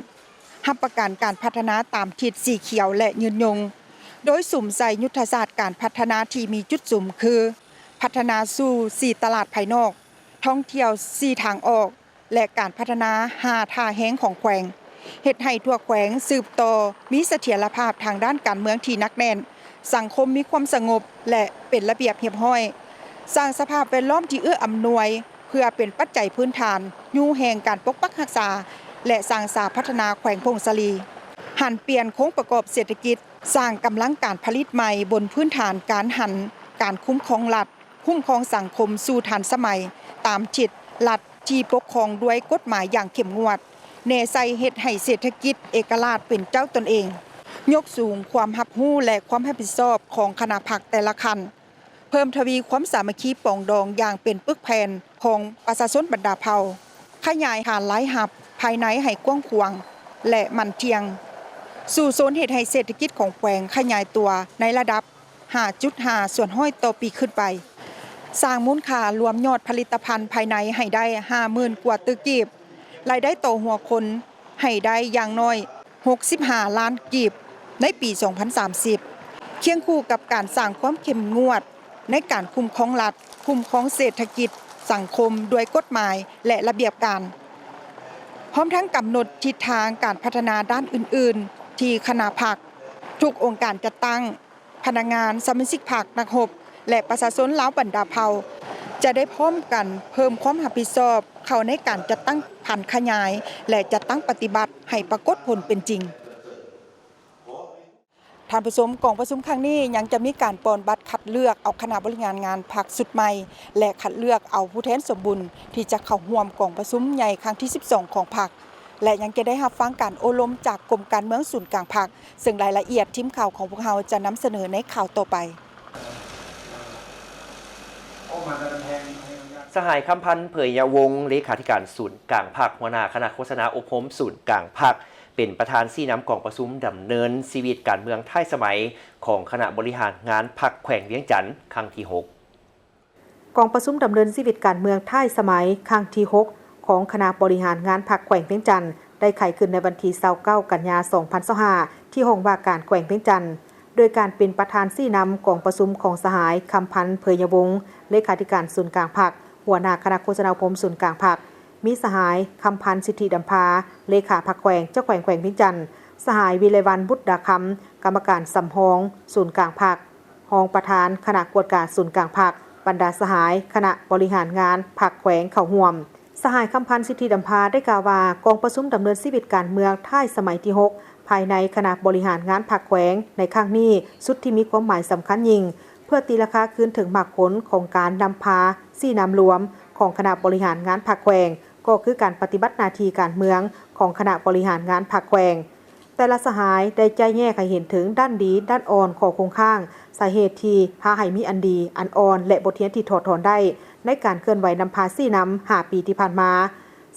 ຮັບປະກັນການພັດທະນາຕາມທິດສີຂຽວ ແລະ ຍືນຍົງ, ໂດຍສຸມໃສ່ຍຸດທະສາດການພັດທະນາທີ່ມີຈຸດສຸມຄື ພັດທະນາສູ່ສີ່ຕະຫຼາດພາຍນອກ, ທ່ອງທ່ຽວສີ່ທາງອອກ, ແລະ ການພັດທະນາຫ້າທ່າແຮງຂອງແຂວງ, ເຮັດໃຫ້ທົ່ວແຂວງສືບຕໍ່ມີສະຖຽນລະພາບທາງດ້ານການເມືອງທີ່ໜັກແໜ້ນ, ສັງຄົມມີຄວາມສະຫງົບ ແລະ ເປັນລະບຽບຮຽບຮ້ອຍ, ສ້າງສະພາບແວດລ້ອມທີ່ເອື້ອອຳນວຍ ເພື່ອເປັນປັດໄຈພື້ນຖານຍູ້ແຮງການປົກປັກຮັກສາ ແລະ ສ້າງສາພັດທະນາແຂວງຜົ້ງສາລີ, ຫັນປ່ຽນໂຄງປະກອບເສດຖະກິດ, ສ້າງກຳລັງການຜະລິດໃໝ່ບົນພື້ນຖານການຫັນການຄຸ້ມຄອງລັດ, ຄຸ້ມຄອງສັງຄົມສູ່ທັນສະໄໝ, ຕາມທິດລັດທີ່ປົກຄອງດ້ວຍກົດໝາຍຢ່າງເຂັ້ມງວດ, ແນໃສ່ເຮັດໃຫ້ເສດຖະກິດເອກະລາດເປັນເຈົ້າຕົນເອງ, ຍົກສູງຄວາມຮັບຮູ້ ແລະ ຄວາມຮັບຜິດຊອບຂອງຄະນະພັກແຕ່ລະຂັ້ນ, ເພີ່ມທະວີຄວາມສາມັກຄີປອງດອງຢ່າງເປັນປຶກແຜ່ນຂອງປະຊາຊົນບັນດາເຜົ່າ, ຂະຫຍາຍຖານລາຍຮັບພາຍໃນໃຫ້ກວ້າງຂວາງ ແລະ ໝັ້ນທ່ຽງ, ສູ້ຊົນເຮັດໃຫ້ເສດຖະກິດຂອງແຂວງຂະຫຍາຍຕົວໃນລະດັບ ຫ້າຈຸດຫ້າສ່ວນຮ້ອຍຕໍ່ປີຂຶ້ນໄປ, ສ້າງມູນຄ່າລວມຍອດຜະລິດຕະພັນພາຍໃນໃຫ້ໄດ້ຫ້າໝື່ນກວ່າຕື້ກີບ, ລາຍໄດ້ຕໍ່ຫົວຄົນໃຫ້ໄດ້ຢ່າງໜ້ອຍຫົກສິບຫ້າລ້ານກີບໃນປີສອງພັນສາມສິບ, ຄຽງຄູ່ກັບການສ້າງຄວາມເຂັ້ມງວດໃນການຄຸ້ມຄອງລັດ, ຄຸ້ມຄອງເສດຖະກິດ, ສັງຄົມດ້ວຍກົດໝາຍ ແລະ ລະບຽບການ, ພ້ອມທັງກຳນົດທິດທາງການພັດທະນາດ້ານອື່ນໆ ທີ່ຄະນະພັກ, ທຸກອົງການຈັດຕັ້ງ, ພະນັກງານ, ສະມາຊິກພັກ, ນັກຮົບ ແລະ ປະຊາຊົນລາວບັນດາເຜົ່າ ຈະໄດ້ພ້ອມກັນເພີ່ມຄວາມຮັບຜິດຊອບເຂົ້າໃນການຈັດຕັ້ງຜັນຂະຫຍາຍ ແລະ ຈັດຕັ້ງປະຕິບັດໃຫ້ປາກົດຜົນເປັນຈິງ. ທ່ານຜູ້ຊົມ, ກອງປະຊຸມຄັ້ງນີ້ຍັງຈະມີການປ່ອນບັດຄັດເລືອກເອົາຄະນະບໍລິຫານງານພັກຊຸດໃໝ່ ແລະ ຄັດເລືອກເອົາຜູ້ແທນສົມບູນທີ່ຈະເຂົ້າຮ່ວມກອງປະຊຸມໃຫຍ່ຄັ້ງທີສິບສອງຂອງພັກ ແລະ ຍັງຈະໄດ້ຮັບຟັງການໂອ້ລົມຈາກກົມການເມືອງສູນກາງພັກ, ເຊິ່ງລາຍລະອຽດທີມຂ່າວຂອງພວກເຮົາຈະນຳສະເໜີໃນຂ່າວຕໍ່ໄປ. ສະຫາຍ ຄຳພັນ ເຜີຍຍະວົງ ເລຂາທິການສູນກາງພັກ, ຫົວໜ້າຄະນະໂຄສະນາອົບຮົມສູນກາງພັກ ເປັນປະທານຊີ້ນຳກອງປະຊຸມດຳເນີນຊີວິດການເມືອງທ້າຍສະໄໝຂອງຄະນະບໍລິຫານງານພັກແຂວງວຽງຈັນ ຄັ້ງທີຫົກ. ກອງປະຊຸມດຳເນີນຊີວິດການເມືອງທ້າຍສະໄໝຄັ້ງທີຫົກຂອງຄະນະບໍລິຫານງານພັກແຂວງວຽງຈັນ ໄດ້ໄຂຂຶ້ນໃນວັນທີຊາວເກົ້າ ກັນຍາ ສອງພັນຊາວຫ້າ ທີ່ຫ້ອງວ່າການແຂວງວຽງຈັນ ໂດຍການເປັນປະທານຊີ້ນຳກອງປະຊຸມຂອງສະຫາຍ ຄຳພັນ ເຜີຍຍະວົງ ເລຂາທິການສູນກາງພັກ, ຫົວໜ້າຄະນະໂຄສະນາອົບຮົມສູນກາງພັກ, ມີສະຫາຍ ຄຳພັນ ສິດທິດຳພາ ເລຂາພັກແຂວງ, ເຈົ້າແຂວງແຂວງວຽງຈັນ, ສະຫາຍ ວິໄລວັນ ບຸດດາຄຳ ກຳມະການສຳຮອງສູນກາງພັກ, ຮອງປະທານຄະນະກວດກາສູນກາງພັກ, ບັນດາສະຫາຍຄະນະບໍລິຫານງານພັກແຂວງເຂົ້າຮ່ວມ. ສະຫາຍ ຄຳພັນ ສິດທິດຳພາ ໄດ້ກ່າວວ່າ ກອງປະຊຸມດຳເນີນຊີວິດການເມືອງທ້າຍສະໄໝທີຫົກ ພາຍໃນຄະນະບໍລິຫານງານພັກແຂວງໃນຄັ້ງນີ້ ຊຸດທີ່ມີຄວາມໝາຍສຳຄັນຍິ່ງ ເພື່ອຕີລາຄາຄືນເຖິງໝາກຜົນຂອງການນຳພາຊີ້ນຳລວມຂອງຄະນະບໍລິຫານງານພັກແຂວງ ກໍຄືການປະຕິບັດໜ້າທີ່ການເມືອງຂອງຄະນະບໍລິຫານງານພັກແຂວງ. ແຕ່ລະສະຫາຍໄດ້ຈະແຍກໃຫ້ເຫັນເຖິງດ້ານດີ, ດ້ານອ່ອນ, ຂໍ້ຄົງຄ້າງ, ສາເຫດທີ່ພາໃຫ້ມີອັນດີ, ອັນອ່ອນ ແລະ ບົດຮຽນທີ່ຖອດຖອນໄດ້ ໃນການເຄື່ອນໄຫວນຳພາຊີ້ນຳຫ້າປີທີ່ຜ່ານມາ,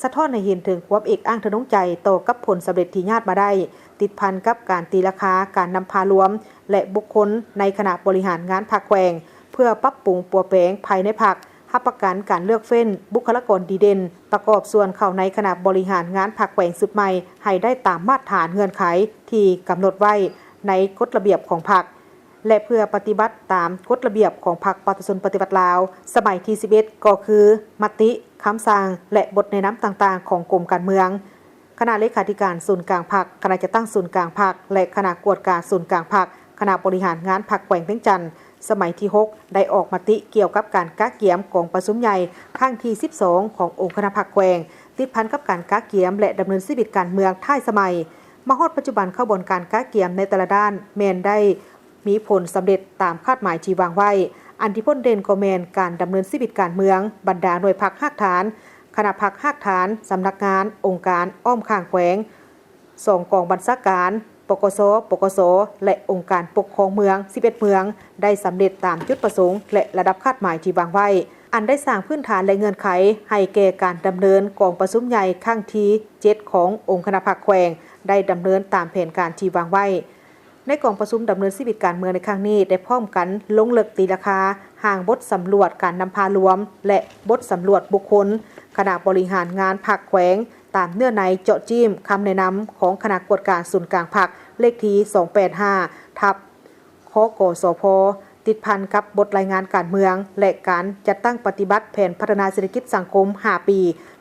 ສະທ້ອນໃຫ້ເຫັນເຖິງຄວາມເອກອ້າງທະນົງໃຈຕໍ່ກັບຜົນສຳເລັດທີ່ຍາດມາໄດ້, ຕິດພັນກັບການຕີລາຄາການນຳພາລວມ ແລະ ບຸກຄົນໃນຄະນະບໍລິຫານງານພັກແຂວງ ເພື່ອປັບປຸງປົວແປງພາຍໃນພັກ, ຮັບປະກັນການເລືອກເຟ້ນບຸກຄະລາກອນດີເດັ່ນ ປະກອບສ່ວນເຂົ້າໃນຄະນະບໍລິຫານງານພັກແຂວງຊຸດໃໝ່ ໃຫ້ໄດ້ຕາມມາດຖານເງື່ອນໄຂທີ່ກຳນົດໄວ້ໃນກົດລະບຽບຂອງພັກ ແລະ ເພື່ອປະຕິບັດຕາມກົດລະບຽບຂອງພັກປະຊາຊົນປະຕິວັດລາວ ສະໄໝທີສິບເອັດ ກໍຄື ມະຕິ, ຄຳສັ່ງ ແລະ ບົດແນະນຳຕ່າງໆຂອງກົມການເມືອງ. ຄະນະເລຂາທິການສູນກາງພັກ, ຄະນະຈັດຕັ້ງສູນກາງພັກ ແລະ ຄະນະກວດກາສູນກາງພັກ, ຄະນະບໍລິຫານງານພັກແຂວງວຽງຈັນ ສະໄໝທີຫົກ ໄດ້ອອກມະຕິກ່ຽວກັບການກະກຽມກອງປະຊຸມໃຫຍ່ຄັ້ງທີສິບສອງຂອງອົງຄະນະພັກແຂວງ ຕິດພັນກັບການກະກຽມ ແລະ ດຳເນີນຊີວິດການເມືອງທ້າຍສະໄໝ. ມາຮອດປັດຈຸບັນ ຂະບວນການກະກຽມໃນແຕ່ລະດ້ານແມ່ນໄດ້ມີຜົນສຳເລັດຕາມຄາດໝາຍທີ່ວາງໄວ້. ອັນທີ່ພົ້ນເດັ່ນກໍແມ່ນການດຳເນີນຊີວິດການເມືອງ, ບັນດາໜ່ວຍພັກຮາກຖານ, ຄະນະພັກຮາກຖານ, ສຳນັກງານ, ອົງການອ້ອມຂ້າງແຂວງ, ສອງກອງບັນຊາການ, ປກສ, ປກສ ແລະ ອົງການປົກຄອງເມືອງສິບເອັດເມືອງ ໄດ້ສຳເລັດຕາມຈຸດປະສົງ ແລະ ລະດັບຄາດໝາຍທີ່ວາງໄວ້, ອັນໄດ້ສ້າງພື້ນຖານ ແລະ ເງື່ອນໄຂໃຫ້ແກ່ການດຳເນີນກອງປະຊຸມໃຫຍ່ຄັ້ງທີເຈັດຂອງອົງຄະນະພັກແຂວງ ໄດ້ດຳເນີນຕາມແຜນການທີ່ວາງໄວ້. ໃນກອງປະຊຸມດຳເນີນຊີວິດການເມືອງໃນຄັ້ງນີ້ ໄດ້ພ້ອມກັນລົງເລິກຕີລາຄາຮ່າງບົດສຳຫຼວດການນຳພາລວມ ແລະ ບົດສຳຫຼວດບຸກຄົນຄະນະບໍລິຫານງານພັກແຂວງ ຕາມເນື້ອໃນເຈາະຈີ້ມຄຳແນະນຳຂອງຄະນະກວດກາສູນກາງພັກ ເລກທີສອງແປດຫ້າ ທັບ ຄກສພ ຕິດພັນກັບບົດລາຍງານການເມືອງ ແລະ ການຈັດຕັ້ງປະຕິບັດແຜນພັດທະນາເສດຖະກິດສັງຄົມຫ້າປີ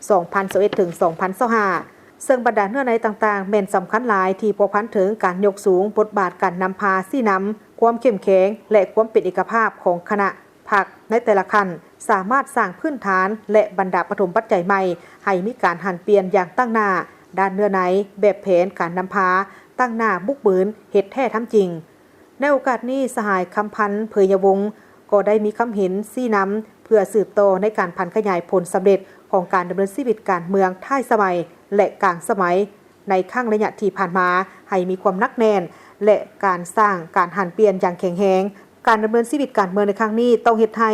ສອງພັນຊາວເອັດ ເຖິງ ສອງພັນຊາວຫ້າ ເຊິ່ງບັນດາເນື້ອໃນຕ່າງໆ ແມ່ນສຳຄັນຫຼາຍທີ່ພົວພັນເຖິງການຍົກສູງບົດບາດການນຳພາຊີ້ນຳ, ຄວາມເຂັ້ມແຂງ ແລະ ຄວາມເປັນເອກະພາບຂອງຄະນະ ພັກໃນແຕ່ລະຂັ້ນ ສາມາດສ້າງພື້ນຖານ ແລະ ບັນດາປະຖົມປັດໄຈໃໝ່ ໃຫ້ມີການຫັນປ່ຽນຢ່າງຕັ້ງໜ້າ, ດ້ານເນື້ອໃນ, ແບບແຜນການນຳພາ, ຕັ້ງໜ້າບຸກບືນ, ເຮັດແທ້ທຳຈິງ. ໃນໂອກາດນີ້, ສະຫາຍ ຄຳພັນ ເຜີຍຍະວົງ ກໍໄດ້ມີຄຳເຫັນຊີ້ນຳ ເພື່ອສືບຕໍ່ໃນການຜັນຂະຫຍາຍຜົນສຳເລັດຂອງການດຳເນີນຊີວິດການເມືອງທ້າຍສະໄໝ ແລະ ກາງສະໄໝ ໃນຄັ້ງໄລຍະທີ່ຜ່ານມາ ໃຫ້ມີຄວາມໜັກແໜ້ນ ແລະ ການສ້າງການຫັນປ່ຽນຢ່າງແຂງແຮງ. ການດຳເນີນຊີວິດການເມືອງໃນຄັ້ງນີ້ ຕ້ອງເຮັດໃຫ້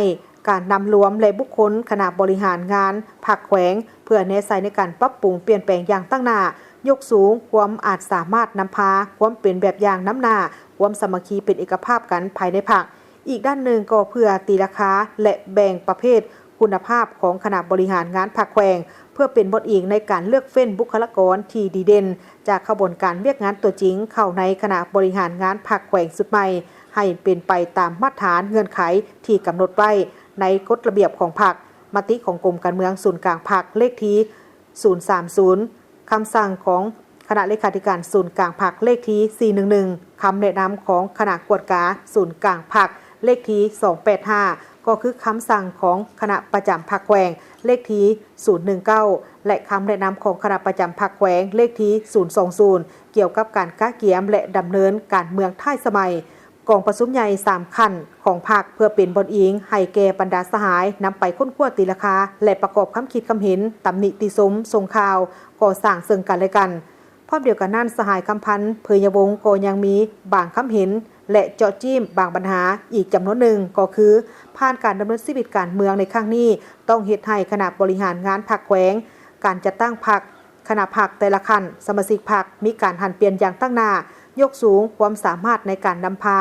ການນຳລວມ ແລະ ບຸກຄົນຄະນະບໍລິຫານງານພັກແຂວງ ເພື່ອແນໃສ່ໃນການປັບປຸງປ່ຽນແປງຢ່າງຕັ້ງໜ້າ, ຍົກສູງຄວາມອາດສາມາດນຳພາ, ຄວາມເປັນແບບຢ່າງນຳໜ້າ, ຄວາມສາມັກຄີເປັນເອກະພາບກັນພາຍໃນພັກ. ອີກດ້ານໜຶ່ງກໍເພື່ອຕີລາຄາ ແລະ ແບ່ງປະເພດຄຸນນະພາບຂອງຄະນະບໍລິຫານງານພັກແຂວງ ເພື່ອເປັນບ່ອນອີງໃນການເລືອກເຟ້ນບຸກຄະລາກອນທີ່ດີເດັ່ນ ຈາກຂະບວນການວຽກງານຕົວຈິງເຂົ້າໃນຄະນະບໍລິຫານງານພັກແຂວງຊຸດໃໝ່ ໃຫ້ເປັນໄປຕາມມາດຖານເງື່ອນໄຂທີ່ກຳນົດໄວ້ໃນກົດລະບຽບຂອງພັກ, ມະຕິຂອງກົມການເມືອງສູນກາງພັກ ເລກທີສູນສາມສູນ, ຄຳສັ່ງຂອງຄະນະເລຂາທິການສູນກາງພັກ ເລກທີສີ່ໜຶ່ງໜຶ່ງ, ຄຳແນະນຳຂອງຄະນະກວດກາສູນກາງພັກ ເລກທີສອງແປດຫ້າ, ກ ກໍຄືຄຳສັ່ງຂອງຄະນະປະຈຳພັກແຂວງ ເລກທີສູນໜຶ່ງເກົ້າ ແລະ ຄຳແນະນຳຂອງຄະນະປະຈຳພັກແຂວງ ເລກທີສູນສອງສູນ ກ່ຽວກັບການກະກຽມ ແລະ ດຳເນີນການເມືອງທ້າຍສະໄໝ. ກອງປະຊຸມໃຫຍ່ສາມຂັ້ນຂອງພັກ ເພື່ອເປັນບ່ອນອີງໃຫ້ແກ່ບັນດາສະຫາຍ ນຳໄປຄົ້ນຄວ້າຕີລາຄາ ແລະ ປະກອບຄຳຄິດຄຳເຫັນ, ຕຳໜິຕິຊົມ, ສົ່ງຂ່າວ, ກໍ່ສ້າງເຊິ່ງກັນແລະກັນ. ພ້ອມດຽວກັນນັ້ນ, ສະຫາຍ ຄຳພັນ ເຜີຍຍະວົງ ກໍຍັງມີບາງຄຳເຫັນ ແລະ ເຈາະຈີ້ມບາງບັນຫາອີກຈຳນວນໜຶ່ງ, ກໍຄືຜ່ານການດຳເນີນຊີວິດການເມືອງໃນຄັ້ງນີ້ ຕ້ອງເຮັດໃຫ້ຄະນະບໍລິຫານງານພັກແຂວງ, ການຈັດຕັ້ງພັກ, ຄະນະພັກແຕ່ລະຂັ້ນ, ສະມາຊິກພັກ ມີການຫັນປ່ຽນຢ່າງຕັ້ງໜ້າ, ຍົກສູງຄວາມສາມາດໃນການນຳພາ,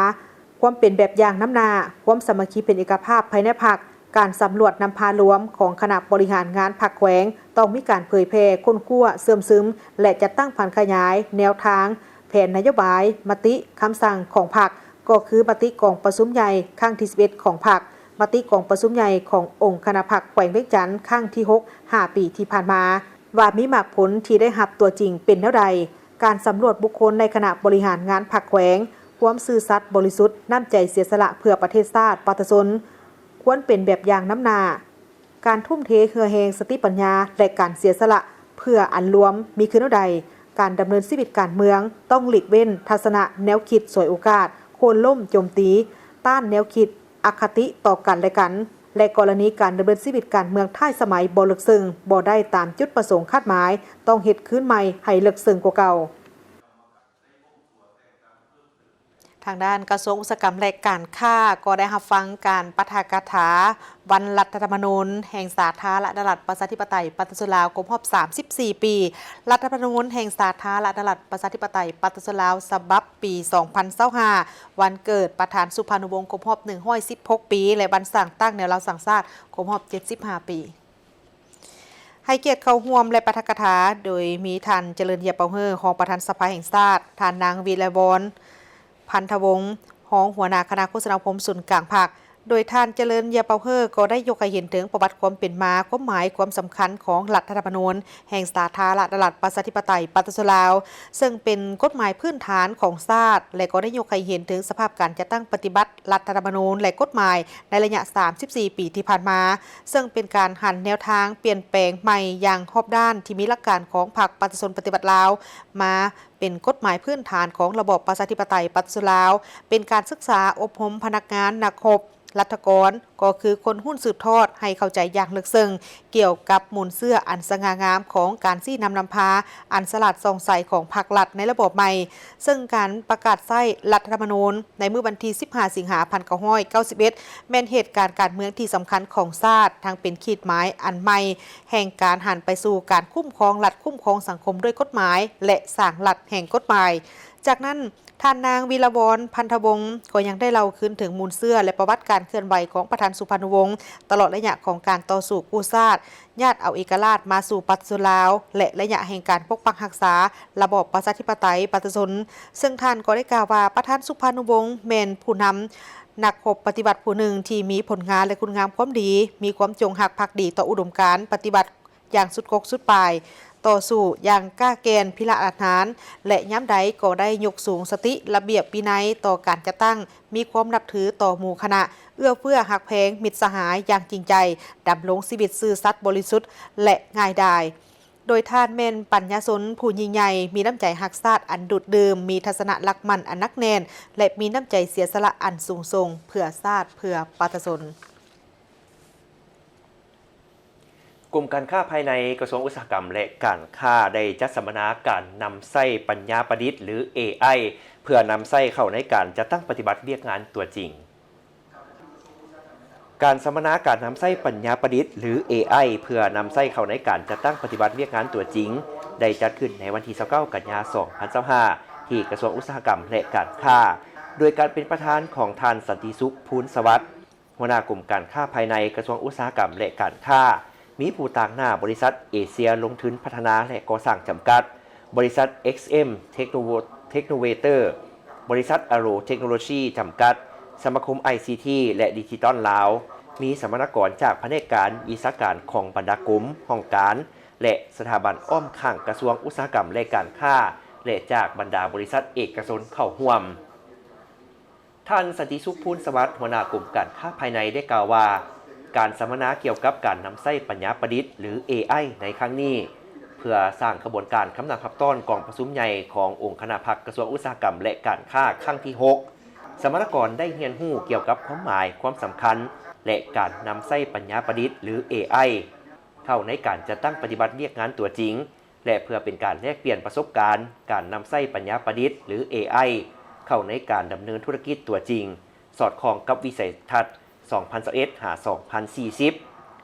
ຄວາມເປັນແບບຢ່າງນຳໜ້າ, ຄວາມສາມັກຄີເປັນເອກະພາບພາຍໃນພັກ, ການສຳຫຼວດນຳພາລວມຂອງຄະນະບໍລິຫານງານພັກແຂວງ ຕ້ອງມີການເຜີຍແຜ່, ຄົ້ນຄວ້າ, ເຊື່ອມຊຶມ ແລະ ຈັດຕັ້ງຜັນຂະຫຍາຍແນວທາງ, ແຜນນະໂຍບາຍ, ມະຕິ, ຄຳສັ່ງຂອງພັກ, ກໍຄືມະຕິກອງປະຊຸມໃຫຍ່ຄັ້ງທີສິບເອັດຂອງພັກ, ມະຕິກອງປະຊຸມໃຫຍ່ຂອງອົງຄະນະພັກແຂວງວຽງຈັນຄັ້ງທີຫົກ ຫ້າປີທີ່ຜ່ານມາ ວ່າມີໝາກຜົນທີ່ໄດ້ຮັບຕົວຈິງເປັນແນວໃດ, ການສຳຫຼວດບຸກຄົນໃນຄະນະບໍລິຫານງານພັກແຂວງ, ຄວາມຊື່ສັດບໍລິສຸດ, ນ້ຳໃຈເສຍສະຫຼະເພື່ອປະເທດຊາດປະຊາຊົນ ຄວນເປັນແບບຢ່າງນຳໜ້າ, ການທຸ່ມເທເຫື່ອແຮງ, ສະຕິປັນຍາ ແລະ ການເສຍສະຫຼະເພື່ອອັນລວມມີຄືແນວໃດ, ການດຳເນີນຊີວິດການເມືອງຕ້ອງຫຼີກເວັ້ນທັດສະນະແນວຄິດສວຍໂອກາດ, ໂຄ່ນລົ້ມໂຈມຕີ, ຕ້ານແນວຄິດອະຄະຕິຕໍ່ກັນແລະກັນ ແລະ ກໍລະນີການດຳເນີນຊີວິດການເມືອງທ້າຍສະໄໝບໍ່ເລິກເຊິ່ງ, ບໍ່ໄດ້ຕາມຈຸດປະສົງຄາດໝາຍ, ຕ້ອງເຮັດຄືນໃໝ່ໃຫ້ເລິກເຊິ່ງກວ່າເກົ່າ. ທາງດ້ານກະຊວງອຸດສາຫະກຳ ແລະ ການຄ້າ ກໍໄດ້ຮັບຟັງການປາຖະກະຖາວັນລັດຖະທຳມະນູນແຫ່ງສາທາລະນະລັດ ປະຊາທິປະໄຕ ປະຊາຊົນລາວ ຄົບຮອບສາມສິບສີ່ປີ, ລັດຖະທຳມະນູນແຫ່ງສາທາລະນະລັດ ປະຊາທິປະໄຕ ປະຊາຊົນລາວ ສະບັບປີສອງພັນຊາວຫ້າ, ວັນເກີດປະທານສຸພານຸວົງ ຄົບຮອບໜຶ່ງຮ້ອຍສິບຫົກປີ ແລະ ວັນສ້າງຕັ້ງແນວລາວສ້າງຊາດ ຄົບຮອບເຈັດສິບຫ້າປີ. ໃຫ້ກຽດເຂົ້າຮ່ວມ ແລະ ປາຖະກະຖາ ໂດຍມີທ່ານ ຈະເລີນ ເຢຍເປົາເຮີ ຮອງປະທານສະພາແຫ່ງຊາດ, ທ່ານນາງ ວິລະວອນ ພັນທະວົງ ຮອງຫົວໜ້າຄະນະໂຄສະນາອົບຮົມສູນກາງພັກ, ໂດຍທ່ານ ຈະເລີນ ເຢຍເປົາເຮີ ກໍໄດ້ຍົກໃຫ້ເຫັນເຖິງປະຫວັດຄວາມເປັນມາ, ຄວາມໝາຍ, ຄວາມສຳຄັນຂອງລັດຖະທຳມະນູນແຫ່ງສາທາລະນະລັດ ປະຊາທິປະໄຕ ປະຊາຊົນລາວ, ເຊິ່ງເປັນກົດໝາຍພື້ນຖານຂອງຊາດ ແລະ ກໍໄດ້ຍົກໃຫ້ເຫັນເຖິງສະພາບການຈັດຕັ້ງປະຕິບັດ ລັດຖະທຳມະນູນ ແລະ ກົດໝາຍໃນໄລຍະສາມສິບສີ່ປີທີ່ຜ່ານມາ, ເຊິ່ງເປັນການຫັນແນວທາງປ່ຽນແປງໃໝ່ຢ່າງຮອບດ້ານ ທີ່ມີຫຼັກການຂອງພັກປະຊາຊົນປະຕິວັດລາວ ມາເປັນກົດໝາຍພື້ນຖານຂອງລະບອບປະຊາທິປະໄຕປະຊາຊົນລາວ, ເປັນການສຶກສາອົບຮົມພະນັກງານ, ນັກຮົບ, ລັດຖະກອນ, ກໍຄືຄົນຮຸ່ນສືບທອດ ໃຫ້ເຂົ້າໃຈຢ່າງເລິກເຊິ່ງ ກ່ຽວກັບມູນເຊື້ອອັນສະຫງ່າງາມຂອງການຊີ້ນຳນຳພາອັນສະຫຼາດສ່ອງໃສຂອງພັກລັດໃນລະບອບໃໝ່, ເຊິ່ງການປະກາດໃຊ້ລັດຖະທຳມະນູນໃນມື້ວັນທີສິບຫ້າ ສິງຫາ ພັນເກົ້າຮ້ອຍເກົ້າສິບເອັດ ແມ່ນເຫດການການເມືອງທີ່ສຳຄັນຂອງຊາດ, ທັງເປັນຂີດໝາຍອັນໃໝ່ແຫ່ງການຫັນໄປສູ່ການຄຸ້ມຄອງລັດ, ຄຸ້ມຄອງສັງຄົມດ້ວຍກົດໝາຍ ແລະ ສ້າງລັດແຫ່ງກົດໝາຍ. ຈາກນັ້ນ, ທ່ານນາງ ວິລະວອນ ພັນທະວົງ ກໍຍັງໄດ້ເລົ່າຄືນເຖິງມູນເຊື້ອ ແລະ ປະຫວັດການເຄື່ອນໄຫວຂອງປະທານສຸພານຸວົງ ຕະຫຼອດໄລຍະຂອງການຕໍ່ສູ້ກູ້ຊາດ, ຍາດເອົາເອກະລາດມາສູ່ປະຊາຊົນລາວ ແລະ ໄລຍະແຫ່ງການປົກປັກຮັກສາລະບອບປະຊາທິປະໄຕປະຊາຊົນ, ເຊິ່ງທ່ານກໍໄດ້ກ່າວວ່າ ປະທານສຸພານຸວົງ ແມ່ນຜູ້ນຳນັກຮົບປະຕິວັດຜູ້ໜຶ່ງທີ່ມີຜົນງານ ແລະ ຄຸນງາມຄວາມດີ, ມີຄວາມຈົງຮັກພັກດີຕໍ່ອຸດົມການປະຕິວັດ ຢ່າງສຸດກົກສຸດປາຍ, ຕໍ່ສູ້ຢ່າງກ້າແກ່ນພິລະອາດຫານ ແລະ ຍາມໃດກໍໄດ້ຍົກສູງສະຕິລະບຽບວິໄນຕໍ່ການຈັດຕັ້ງ, ມີຄວາມນັບຖືຕໍ່ໝູ່ຄະນະ, ເອື້ອເຟື້ອຮັກແພງມິດສະຫາຍຢ່າງຈິງໃຈ, ດຳລົງຊີວິດຊື່ສັດບໍລິສຸດ ແລະ ງ່າຍດາຍ. ໂດຍທ່ານແມ່ນປັນຍາຊົນຜູ້ຍິ່ງໃຫຍ່, ມີນ້ຳໃຈຮັກຊາດອັນດູດດື່ມ, ມີທັດສະນະຫຼັກໝັ້ນອັນໜັກແໜ້ນ ແລະ ມີນ້ຳໃຈເສຍສະຫຼະອັນສູງສົ່ງ ເພື່ອຊາດ ເພື່ອປະຊາຊົນ. ກົມການຄ້າພາຍໃນ ກະຊວງອຸດສາຫະກຳ ແລະ ການຄ້າ ໄດ້ຈັດສຳມະນາການນຳໃຊ້ປັນຍາປະດິດ ຫຼື ເອໄອ ເພື່ອນຳໃຊ້ເຂົ້າໃນການຈັດຕັ້ງປະຕິບັດວຽກງານຕົວຈິງ. ການສຳມະນາການນຳໃຊ້ປັນຍາປະດິດ ຫຼື ເອໄອ ເພື່ອນຳໃຊ້ເຂົ້າໃນການຈັດຕັ້ງປະຕິບັດວຽກງານຕົວຈິງ ໄດ້ຈັດຂຶ້ນໃນວັນທີຊາວເກົ້າ ກັນຍາ ສອງພັນຊາວຫ້າ ທີ່ກະຊວງອຸດສາຫະກຳ ແລະ ການຄ້າ ໂດຍການເປັນປະທານຂອງທ່ານ ສັນຕິສຸກ ພູນສະຫວັດ ຫົວໜ້າກົມການຄ້າພາຍໃນ ກະຊວງອຸດສາຫະກຳ ແລະ ການຄ້າ, ມີຜູ້ຕາງໜ້າບໍລິສັດເອເຊຍລົງທຶນພັດທະນາ ແລະ ກໍ່ສ້າງຈຳກັດ, ບໍລິສັດ ເອັກເອັມ ເທັກໂນ ເທັກໂນເວເຕີ, ບໍລິສັດອາໂຣເທັກໂນໂລຊີຈຳກັດ, ສະມາຄົມໄອຊີທີ ແລະ ດິຈິຕອນລາວ, ມີສຳມະນາກອນຈາກພະແນກການ, ວິຊາການຂອງບັນດາກົມ, ຫ້ອງການ ແລະ ສະຖາບັນອ້ອມຂ້າງກະຊວງອຸດສາຫະກຳ ແລະ ການຄ້າ ແລະ ຈາກບັນດາບໍລິສັດເອກະຊົນເຂົ້າຮ່ວມ. ທ່ານ ສັນຕິສຸກ ພູນສະຫວັດ ຫົວໜ້າກົມການຄ້າພາຍໃນ ໄດ້ກ່າວວ່າ ການສຳມະນາກ່ຽວກັບການນຳໃຊ້ປັນຍາປະດິດ ຫຼື ເອໄອ ໃນຄັ້ງນີ້ ເພື່ອສ້າງຂະບວນການກຳນຳຮັບຕ້ອນກອງປະຊຸມໃຫຍ່ຂອງອົງຄະນະພັກກະຊວງອຸດສາຫະກຳ ແລະ ການຄ້າ ຄັ້ງທີຫົກ ສຳມະນາກອນໄດ້ຮຽນຮູ້ກ່ຽວກັບຄວາມໝາຍ, ຄວາມສຳຄັນ ແລະ ການນຳໃຊ້ປັນຍາປະດິດ ຫຼື ເອໄອ ເຂົ້າໃນການຈັດຕັ້ງປະຕິບັດວຽກງານຕົວຈິງ ແລະ ເພື່ອເປັນການແລກປ່ຽນປະສົບການການນຳໃຊ້ປັນຍາປະດິດ ຫຼື ເອໄອ ເຂົ້າໃນການດຳເນີນທຸລະກິດຕົວຈິງ, ສອດຄ່ອງກັບວິໄສທັດ ສອງພັນຊາວເອັດ ຫາ ສອງພັນສີ່ສິບ,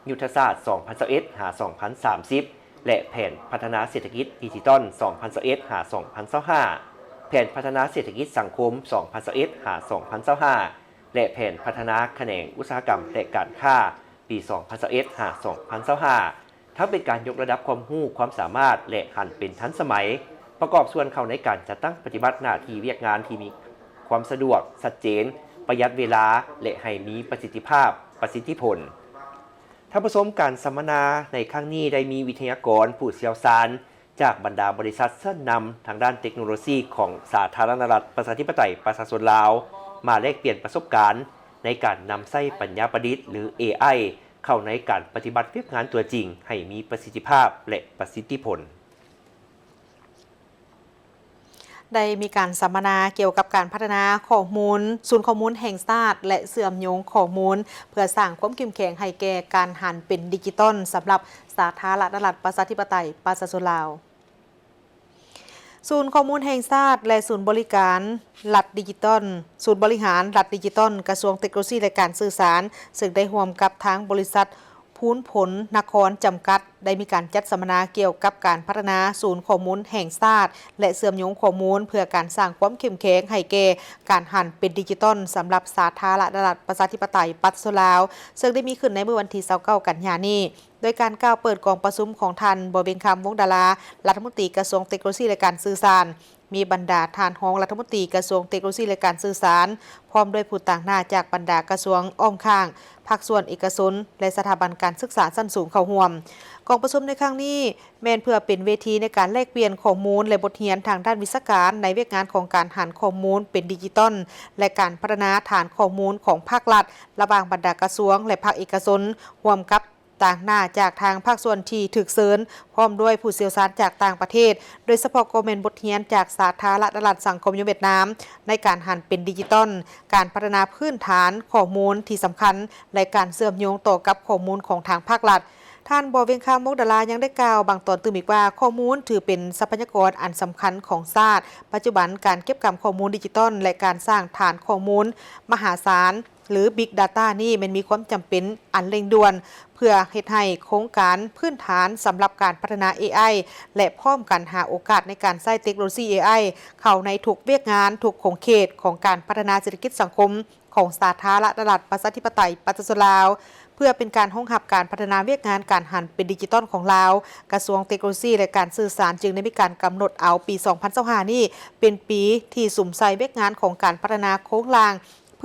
ຍຸດທະສາດ ສອງພັນຊາວເອັດ ຫາ ສອງພັນສາມສິບ ແລະ ແຜນພັດທະນາເສດຖະກິດດິຈິຕອນ ສອງພັນຊາວເອັດ ຫາ ສອງພັນຊາວຫ້າ, ແຜນພັດທະນາເສດຖະກິດສັງຄົມ ສອງພັນຊາວເອັດ ຫາ ສອງພັນຊາວຫ້າ ແລະ ແຜນພັດທະນາຂະແໜງອຸດສາຫະກຳ ແລະ ການຄ້າ ປີ ສອງພັນຊາວເອັດ ຫາ ສອງພັນຊາວຫ້າ ທັງເປັນການຍົກລະດັບຄວາມຮູ້ຄວາມສາມາດ ແລະ ຫັນເປັນທັນສະໄໝ, ປະກອບສ່ວນເຂົ້າໃນການຈັດຕັ້ງປະຕິບັດໜ້າທີ່ວຽກງານທີ່ມີຄວາມສະດວກ, ຊັດເຈນ, ປະຢັດເວລາ ແລະ ໃຫ້ມີປະສິດທິພາບ, ປະສິດທິຜົນ. ທ່ານຜູ້ຊົມ, ການສຳມະນາໃນຄັ້ງນີ້ໄດ້ມີວິທະຍາກອນຜູ້ຊ່ຽວຊານຈາກບັນດາບໍລິສັດຊັ້ນນຳທາງດ້ານເຕັກໂນໂລຊີຂອງສາທາລະນະລັດ ປະຊາທິປະໄຕ ປະຊາຊົນລາວ ມາແລກປ່ຽນປະສົບການໃນການນຳໃຊ້ປັນຍາປະດິດ ຫຼື ເອໄອ ເຂົ້າໃນການປະຕິບັດວຽກງານຕົວຈິງໃຫ້ມີປະສິດທິພາບ ແລະ ປະສິດທິຜົນ. ໄດ້ມີການສຳມະນາກ່ຽວກັບການພັດທະນາຂໍ້ມູນ, ສູນຂໍ້ມູນແຫ່ງຊາດ ແລະ ເຊື່ອມໂຍງຂໍ້ມູນ ເພື່ອສ້າງຄວາມເຂັ້ມແຂງໃຫ້ແກ່ການຫັນເປັນດິຈິຕອນສຳລັບສາທາລະນະລັດ ປະຊາທິປະໄຕ ປະຊາຊົນລາວ. ສູນຂໍ້ມູນແຫ່ງຊາດ ແລະ ສູນບໍລິການລັດດິຈິຕອນ, ສູນບໍລິຫານລັດດິຈິຕອນ ກະຊວງເຕັກໂນໂລຊີ ແລະ ການສື່ສານ ເຊິ່ງໄດ້ຮ່ວມກັບທາງບໍລິສັດພູນຜົນນະຄອນຈຳກັດ ໄດ້ມີການຈັດສຳມະນາກ່ຽວກັບການພັດທະນາສູນຂໍ້ມູນແຫ່ງຊາດ ແລະ ເຊື່ອມໂຍງຂໍ້ມູນ ເພື່ອການສ້າງຄວາມເຂັ້ມແຂງໃຫ້ແກ່ການຫັນເປັນດິຈິຕອນສຳລັບສາທາລະນະລັດ ປະຊາທິປະໄຕ ປະຊາຊົນລາວ ເຊິ່ງໄດ້ມີຂຶ້ນໃນມື້ວັນທີຊາວເກົ້າ ກັນຍານີ້. ໂດຍການກ່າວເປີດກອງປະຊຸມຂອງທ່ານ ບໍວຽງຄຳ ວົງດາລາ ລັດຖະມົນຕີກະຊວງເຕັກໂນໂລຊີ ແລະ ການສື່ສານ, ມີບັນດາທ່ານຮອງລັດຖະມົນຕີກະຊວງເຕັກໂນໂລຊີ ແລະ ການສື່ສານ, ພ້ອມດ້ວຍຜູ້ຕາງໜ້າຈາກບັນດາກະຊວງ, ອ້ອມຂ້າງ, ພາກສ່ວນເອກະຊົນ ແລະ ສະຖາບັນການສຶກສາຊັ້ນສູງເຂົ້າຮ່ວມ. ກອງປະຊຸມໃນຄັ້ງນີ້ແມ່ນເພື່ອເປັນເວທີໃນການແລກປ່ຽນຂໍ້ມູນ ແລະ ບົດຮຽນທາງດ້ານວິຊາການໃນວຽກງານຂອງການຫັນຂໍ້ມູນເປັນດິຈິຕອນ ແລະ ການພັດທະນາຖານຂໍ້ມູນຂອງພາກລັດ ລະຫວ່າງບັນດາກະຊວງ ແລະ ພາກເອກະຊົນ, ຮ່ວມກັບ ຕາງໜ້າຈາກທາງພາກສ່ວນທີ່ຖືກເຊີນ, ພ້ອມດ້ວຍຜູ້ຊ່ຽວຊານຈາກຕ່າງປະເທດ, ໂດຍສະເພາະກໍແມ່ນບົດຮຽນຈາກສາທາລະນະລັດສັງຄົມນິຍົມຫວຽດນາມ ໃນການຫັນເປັນດິຈິຕອນ, ການພັດທະນາພື້ນຖານຂໍ້ມູນທີ່ສຳຄັນ ແລະ ການເຊື່ອມໂຍງຕໍ່ກັບຂໍ້ມູນຂອງທາງພາກລັດ. ທ່ານ ບໍວຽງຄຳ ວົງດາລາ ຍັງໄດ້ກ່າວບາງຕອນຕື່ມອີກວ່າ, ຂໍ້ມູນຖືເປັນຊັບພະຍາກອນອັນສຳຄັນຂອງຊາດ. ປັດຈຸບັນ, ການເກັບກຳຂໍ້ມູນດິຈິຕອນ ແລະ ການສ້າງຖານຂໍ້ມູນມະຫາສານ ຫຼື Big Data ນີ້ແມ່ນມີຄວາມຈຳເປັນອັນເລັ່ງດ່ວນ ເພື່ອເຮັດໃຫ້ໂຄງການພື້ນຖານສຳລັບການພັດທະນາ ເອໄອ ແລະ ພ້ອມກັນຫາໂອກາດໃນການໃຊ້ເຕັກໂນໂລຊີ ເອໄອ ເຂົ້າໃນທຸກວຽກງານ, ທຸກຂົງເຂດຂອງການພັດທະນາເສດຖະກິດສັງຄົມຂອງສາທາລະນະລັດ ປະຊາທິປະໄຕ ປະຊາຊົນລາວ, ເພື່ອເປັນການຮອງຮັບການພັດທະນາວຽກງານການຫັນເປັນດິຈິຕອນຂອງລາວ. ກະຊວງເຕັກໂນໂລຊີ ແລະ ການສື່ສານ ຈຶ່ງໄດ້ມີການກຳນົດເອົາປີສອງພັນຊາວຫ້ານີ້ເປັນປີທີ່ສຸມໃສ່ວຽກງານຂອງການພັດທະນາໂຄງລ່າງ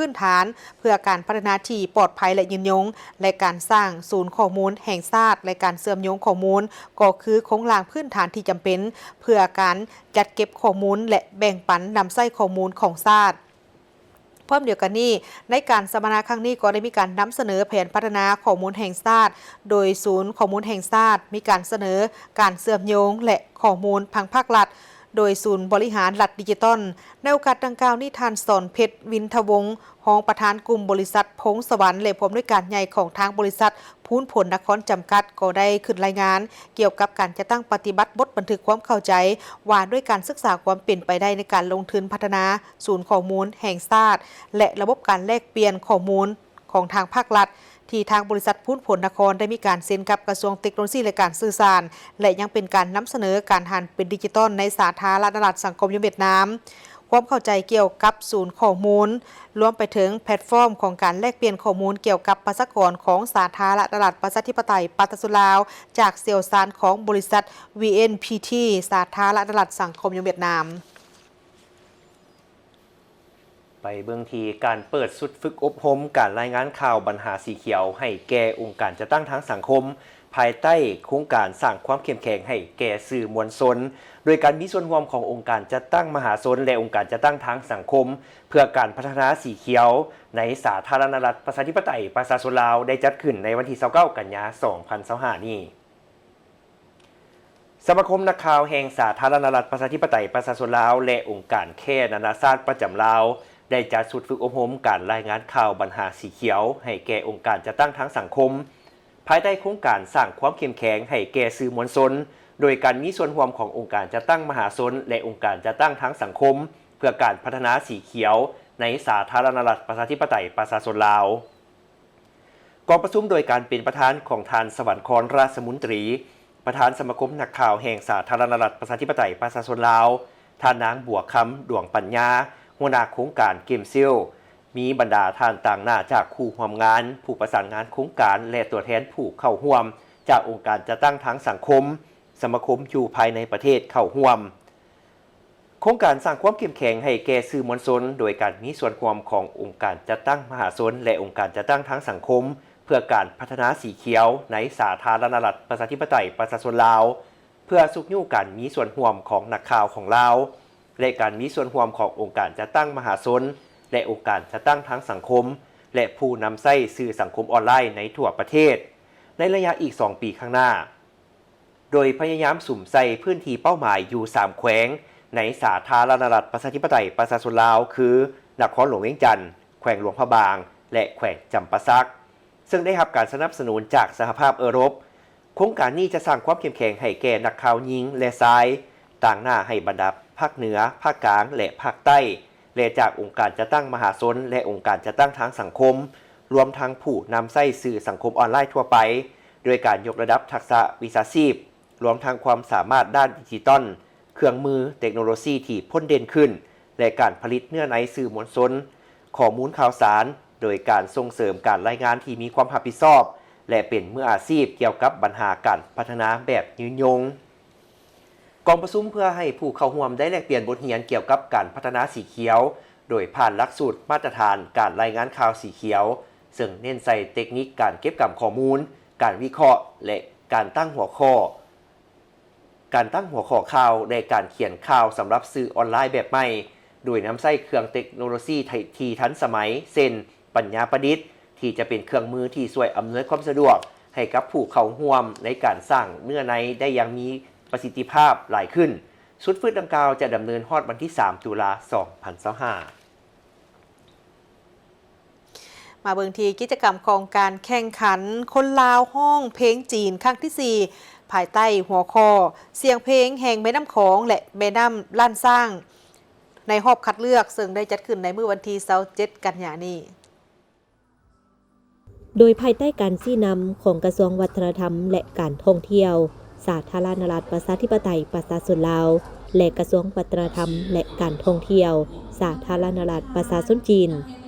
ພື້ນຖານເພື່ອການພັດທະນາທີ່ປອດໄພ ແລະ ຍືນຍົງ ແລະ ການສ້າງສູນຂໍ້ມູນແຫ່ງຊາດ ແລະ ການເຊື່ອມໂຍງຂໍ້ມູນ ກໍຄືໂຄງລ່າງພື້ນຖານທີ່ຈຳເປັນເພື່ອການຈັດເກັບຂໍ້ມູນ ແລະ ແບ່ງປັນນຳໃຊ້ຂໍ້ມູນຂອງຊາດ. ພ້ອມດຽວກັນນີ້, ໃນການສຳມະນາຄັ້ງນີ້ກໍໄດ້ມີການນຳສະເໜີແຜນພັດທະນາຂໍ້ມູນແຫ່ງຊາດ ໂດຍສູນຂໍ້ມູນແຫ່ງຊາດ ມີການສະເໜີການເຊື່ອມໂຍງ ແລະ ຂໍ້ມູນທາງພາກລັດ ໂດຍສູນບໍລິຫານລັດດິຈິຕອນ. ໃນໂອກາດດັ່ງກ່າວນີ້, ທ່ານ ສອນເພັດ ວິນທະວົງ ຮອງປະທານກຸ່ມບໍລິສັດພົງສະຫວັນ ແລະ ຜູ້ອຳນວຍການໃຫຍ່ຂອງທາງບໍລິສັດພູນຜົນນະຄອນຈຳກັດ ກໍໄດ້ຂຶ້ນລາຍງານກ່ຽວກັບການຈັດຕັ້ງປະຕິບັດບົດບັນທຶກຄວາມເຂົ້າໃຈວ່າດ້ວຍການສຶກສາຄວາມເປັນໄປໄດ້ໃນການລົງທຶນພັດທະນາສູນຂໍ້ມູນແຫ່ງຊາດ ແລະ ລະບົບການແລກປ່ຽນຂໍ້ມູນ ຂອງທາງພາກລັດ ທີ່ທາງບໍລິສັດພູນຜົນນະຄອນໄດ້ມີການເຊັນກັບກະຊວງເຕັກໂນໂລຊີ ແລະ ການສື່ສານ ແລະ ຍັງເປັນການນຳສະເໜີການຫັນເປັນດິຈິຕອນໃນສາທາລະນະລັດສັງຄົມນິຍົມຫວຽດນາມ, ຄວາມເຂົ້າໃຈກ່ຽວກັບສູນຂໍ້ມູນ, ລວມໄປເຖິງແພລດຟອມຂອງການແລກປ່ຽນຂໍ້ມູນກ່ຽວກັບປະຊາກອນຂອງສາທາລະນະລັດປະຊາທິປະໄຕປະຊາຊົນລາວ ຈາກຊ່ຽວຊານຂອງບໍລິສັດ ວີເອັນພີທີ ສາທາລະນະລັດສັງຄົມນິຍົມຫວຽດນາມ. ໄປເບິ່ງທີ່ການເປີດຊຸດຝຶກອົບຮົມການລາຍງານຂ່າວບັນຫາສີຂຽວໃຫ້ແກ່ອົງການຈັດຕັ້ງທາງສັງຄົມ ພາຍໃຕ້ໂຄງການສ້າງຄວາມເຂັ້ມແຂງໃຫ້ແກ່ສື່ມວນຊົນ ໂດຍການມີສ່ວນຮ່ວມຂອງອົງການຈັດຕັ້ງມະຫາຊົນ ແລະ ອົງການຈັດຕັ້ງທາງສັງຄົມ ເພື່ອການພັດທະນາສີຂຽວ ໃນສາທາລະນະລັດ ປະຊາທິປະໄຕ ປະຊາຊົນລາວ ໄດ້ຈັດຂຶ້ນໃນວັນທີ ຊາວເກົ້າ ກັນຍາ ສອງພັນຊາວຫ້າ ນີ້. ສະມາຄົມນັກຂ່າວແຫ່ງສາທາລະນະລັດ ປະຊາທິປະໄຕ ປະຊາຊົນລາວ ແລະ ອົງການແຄນານາຊາດປະຈຳລາວ ໄດ້ຈັດຊຸດຝຶກອົບຮົມການລາຍງານຂ່າວບັນຫາສີຂຽວ ໃຫ້ແກ່ອົງການຈັດຕັ້ງທາງສັງຄົມ ພາຍໃຕ້ໂຄງການສ້າງຄວາມເຂັ້ມແຂງໃຫ້ແກ່ສື່ມວນຊົນ ໂດຍການມີສ່ວນຮ່ວມຂອງອົງການຈັດຕັ້ງມະຫາຊົນ ແລະ ອົງການຈັດຕັ້ງທາງສັງຄົມ ເພື່ອການພັດທະນາສີຂຽວ ໃນສາທາລະນະລັດ ປະຊາທິປະໄຕ ປະຊາຊົນລາວ. ກອງປະຊຸມໂດຍການເປັນປະທານຂອງທ່ານ ສະຫວັນຄອນ ຣາຊມຸນຕີ ປະທານສະມາຄົມນັກຂ່າວແຫ່ງສາທາລະນະລັດ ປະຊາທິປະໄຕ ປະຊາຊົນລາວ, ທ່ານນາງ ບົວຄຳ ດວງປັນຍາ ຫົວໜ້າໂຄງການເກມຊີລ, ມີບັນດາທ່ານຕາງໜ້າຈາກຄູ່ຮ່ວມງານ, ຜູ້ປະສານງານໂຄງການ ແລະ ຕົວແທນຜູ້ເຂົ້າຮ່ວມຈາກອົງການຈັດຕັ້ງທາງສັງຄົມ, ສະມາຄົມຢູ່ພາຍໃນປະເທດເຂົ້າຮ່ວມ. ໂຄງການສ້າງຄວາມເຂັ້ມແຂງໃຫ້ແກ່ສື່ມວນຊົນ ໂດຍການມີສ່ວນຮ່ວມຂອງອົງການຈັດຕັ້ງມະຫາຊົນ ແລະ ອົງການຈັດຕັ້ງທາງສັງຄົມ ເພື່ອການພັດທະນາສີຂຽວ ໃນສາທາລະນະລັດ ປະຊາທິປະໄຕ ປະຊາຊົນລາວ, ເພື່ອຊຸກຍູ້ການມີສ່ວນຮ່ວມຂອງນັກຂ່າວຂອງລາວ ແລະ ການມີສ່ວນຮ່ວມຂອງອົງການຈັດຕັ້ງມະຫາຊົນ ແລະ ອົງການຈັດຕັ້ງທາງສັງຄົມ ແລະ ຜູ້ນຳໃຊ້ສື່ສັງຄົມອອນລາຍໃນທົ່ວປະເທດ ໃນໄລຍະອີກສອງປີຂ້າງໜ້າ. ໂດຍພະຍາຍາມສຸມໃສ່ພື້ນທີ່ເປົ້າໝາຍຢູ່ສາມແຂວງ ໃນສາທາລະນະລັດ ປະຊາທິປະໄຕ ປະຊາຊົນລາວ ຄື ນະຄອນຫຼວງວຽງຈັນ, ແຂວງຫຼວງພະບາງ ແລະ ແຂວງຈຳປາສັກ, ເຊິ່ງໄດ້ຮັບການສະໜັບສະໜູນຈາກສະຫະພາບເອີຣົບ. ໂຄງການນີ້ຈະສ້າງຄວາມເຂັ້ມແຂງໃຫ້ແກ່ນັກຂ່າວຍິງ ແລະ ຊາຍ, ຕາງໜ້າໃຫ້ບັນດາພາກເໜືອ, ພາກກາງ ແລະ ພາກໃຕ້, ແລະ ຈາກອົງການຈັດຕັ້ງມະຫາຊົນ ແລະ ອົງການຈັດຕັ້ງທາງສັງຄົມ, ລວມທັງຜູ້ນຳໃຊ້ສື່ສັງຄົມອອນລາຍທົ່ວໄປ, ດ້ວຍການຍົກລະດັບທັກສະວິຊາຊີບ, ລວມທັງຄວາມສາມາດດ້ານດິຈິຕອນ, ເຄື່ອງມື, ເຕັກໂນໂລຊີທີ່ພົ້ນເດັ່ນຂຶ້ນ ແລະ ການຜະລິດເນື້ອໃນສື່ມວນຊົນ, ຂໍ້ມູນຂ່າວສານ, ໂດຍການສົ່ງເສີມການລາຍງານທີ່ມີຄວາມຮັບຜິດຊອບ ແລະ ເປັນມືອາຊີບກ່ຽວກັບບັນຫາການພັດທະນາແບບຍືນຍົງ. ກອງປະຊຸມເພື່ອໃຫ້ຜູ້ເຂົ້າຮ່ວມໄດ້ແລກປ່ຽນບົດຮຽນກ່ຽວກັບການພັດທະນາສີຂຽວ ໂດຍຜ່ານຫຼັກສູດມາດຕະຖານການລາຍງານຂ່າວສີຂຽວ, ເຊິ່ງເນັ້ນໃສ່ເຕັກນິກການເກັບກຳຂໍ້ມູນ, ການວິເຄາະ ແລະ ການຕັ້ງຫົວຂໍ້, ການຕັ້ງຫົວຂໍ້ຂ່າວ ແລະ ການຂຽນຂ່າວສຳລັບສື່ອອນລາຍແບບໃໝ່, ໂດຍນຳໃຊ້ເຄື່ອງເຕັກໂນໂລຊີທີ່ທັນສະໄໝ ເຊັ່ນ ປັນຍາປະດິດ ທີ່ຈະເປັນເຄື່ອງມືທີ່ຊ່ວຍອຳນວຍຄວາມສະດວກໃຫ້ກັບຜູ້ເຂົ້າຮ່ວມໃນການສ້າງເນື້ອໃນໄດ້ຢ່າງມີປະສິດທິພາບຫຼາຍຂຶ້ນ. ຊຸດຝຶກດັ່ງກ່າວຈະດຳເນີນຮອດວັນທີ ສາມ ຕຸລາ ສອງພັນຊາວຫ້າ. ມາເບິ່ງທີ່ກິດຈະກຳຂອງການແຂ່ງຂັນຄົນລາວຮ້ອງເພງຈີນຄັ້ງທີ ສີ່ ພາຍໃຕ້ຫົວຂໍ້ ສຽງເພງແຫ່ງແມ່ນ້ຳຂອງ ແລະ ແມ່ນ້ຳລ້ານຊ້າງ ໃນຮອບຄັດເລືອກ ເຊິ່ງໄດ້ຈັດຂຶ້ນໃນມື້ວັນທີ ຊາວເຈັດ ກັນຍານີ້. ໂດຍພາຍໃຕ້ການຊີ້ນຳຂອງກະຊວງວັດທະນະທຳ ແລະ ການທ່ອງທ່ຽວ ສາທາລະນະລັດ ປະຊາທິປະໄຕ ປະຊາຊົນລາວ ແລະ ກະຊວງວັດທະນະທຳ ແລະ ການທ່ອງທ່ຽວ ສາທາລະນະລັດ ປະຊາຊົນຈີນ.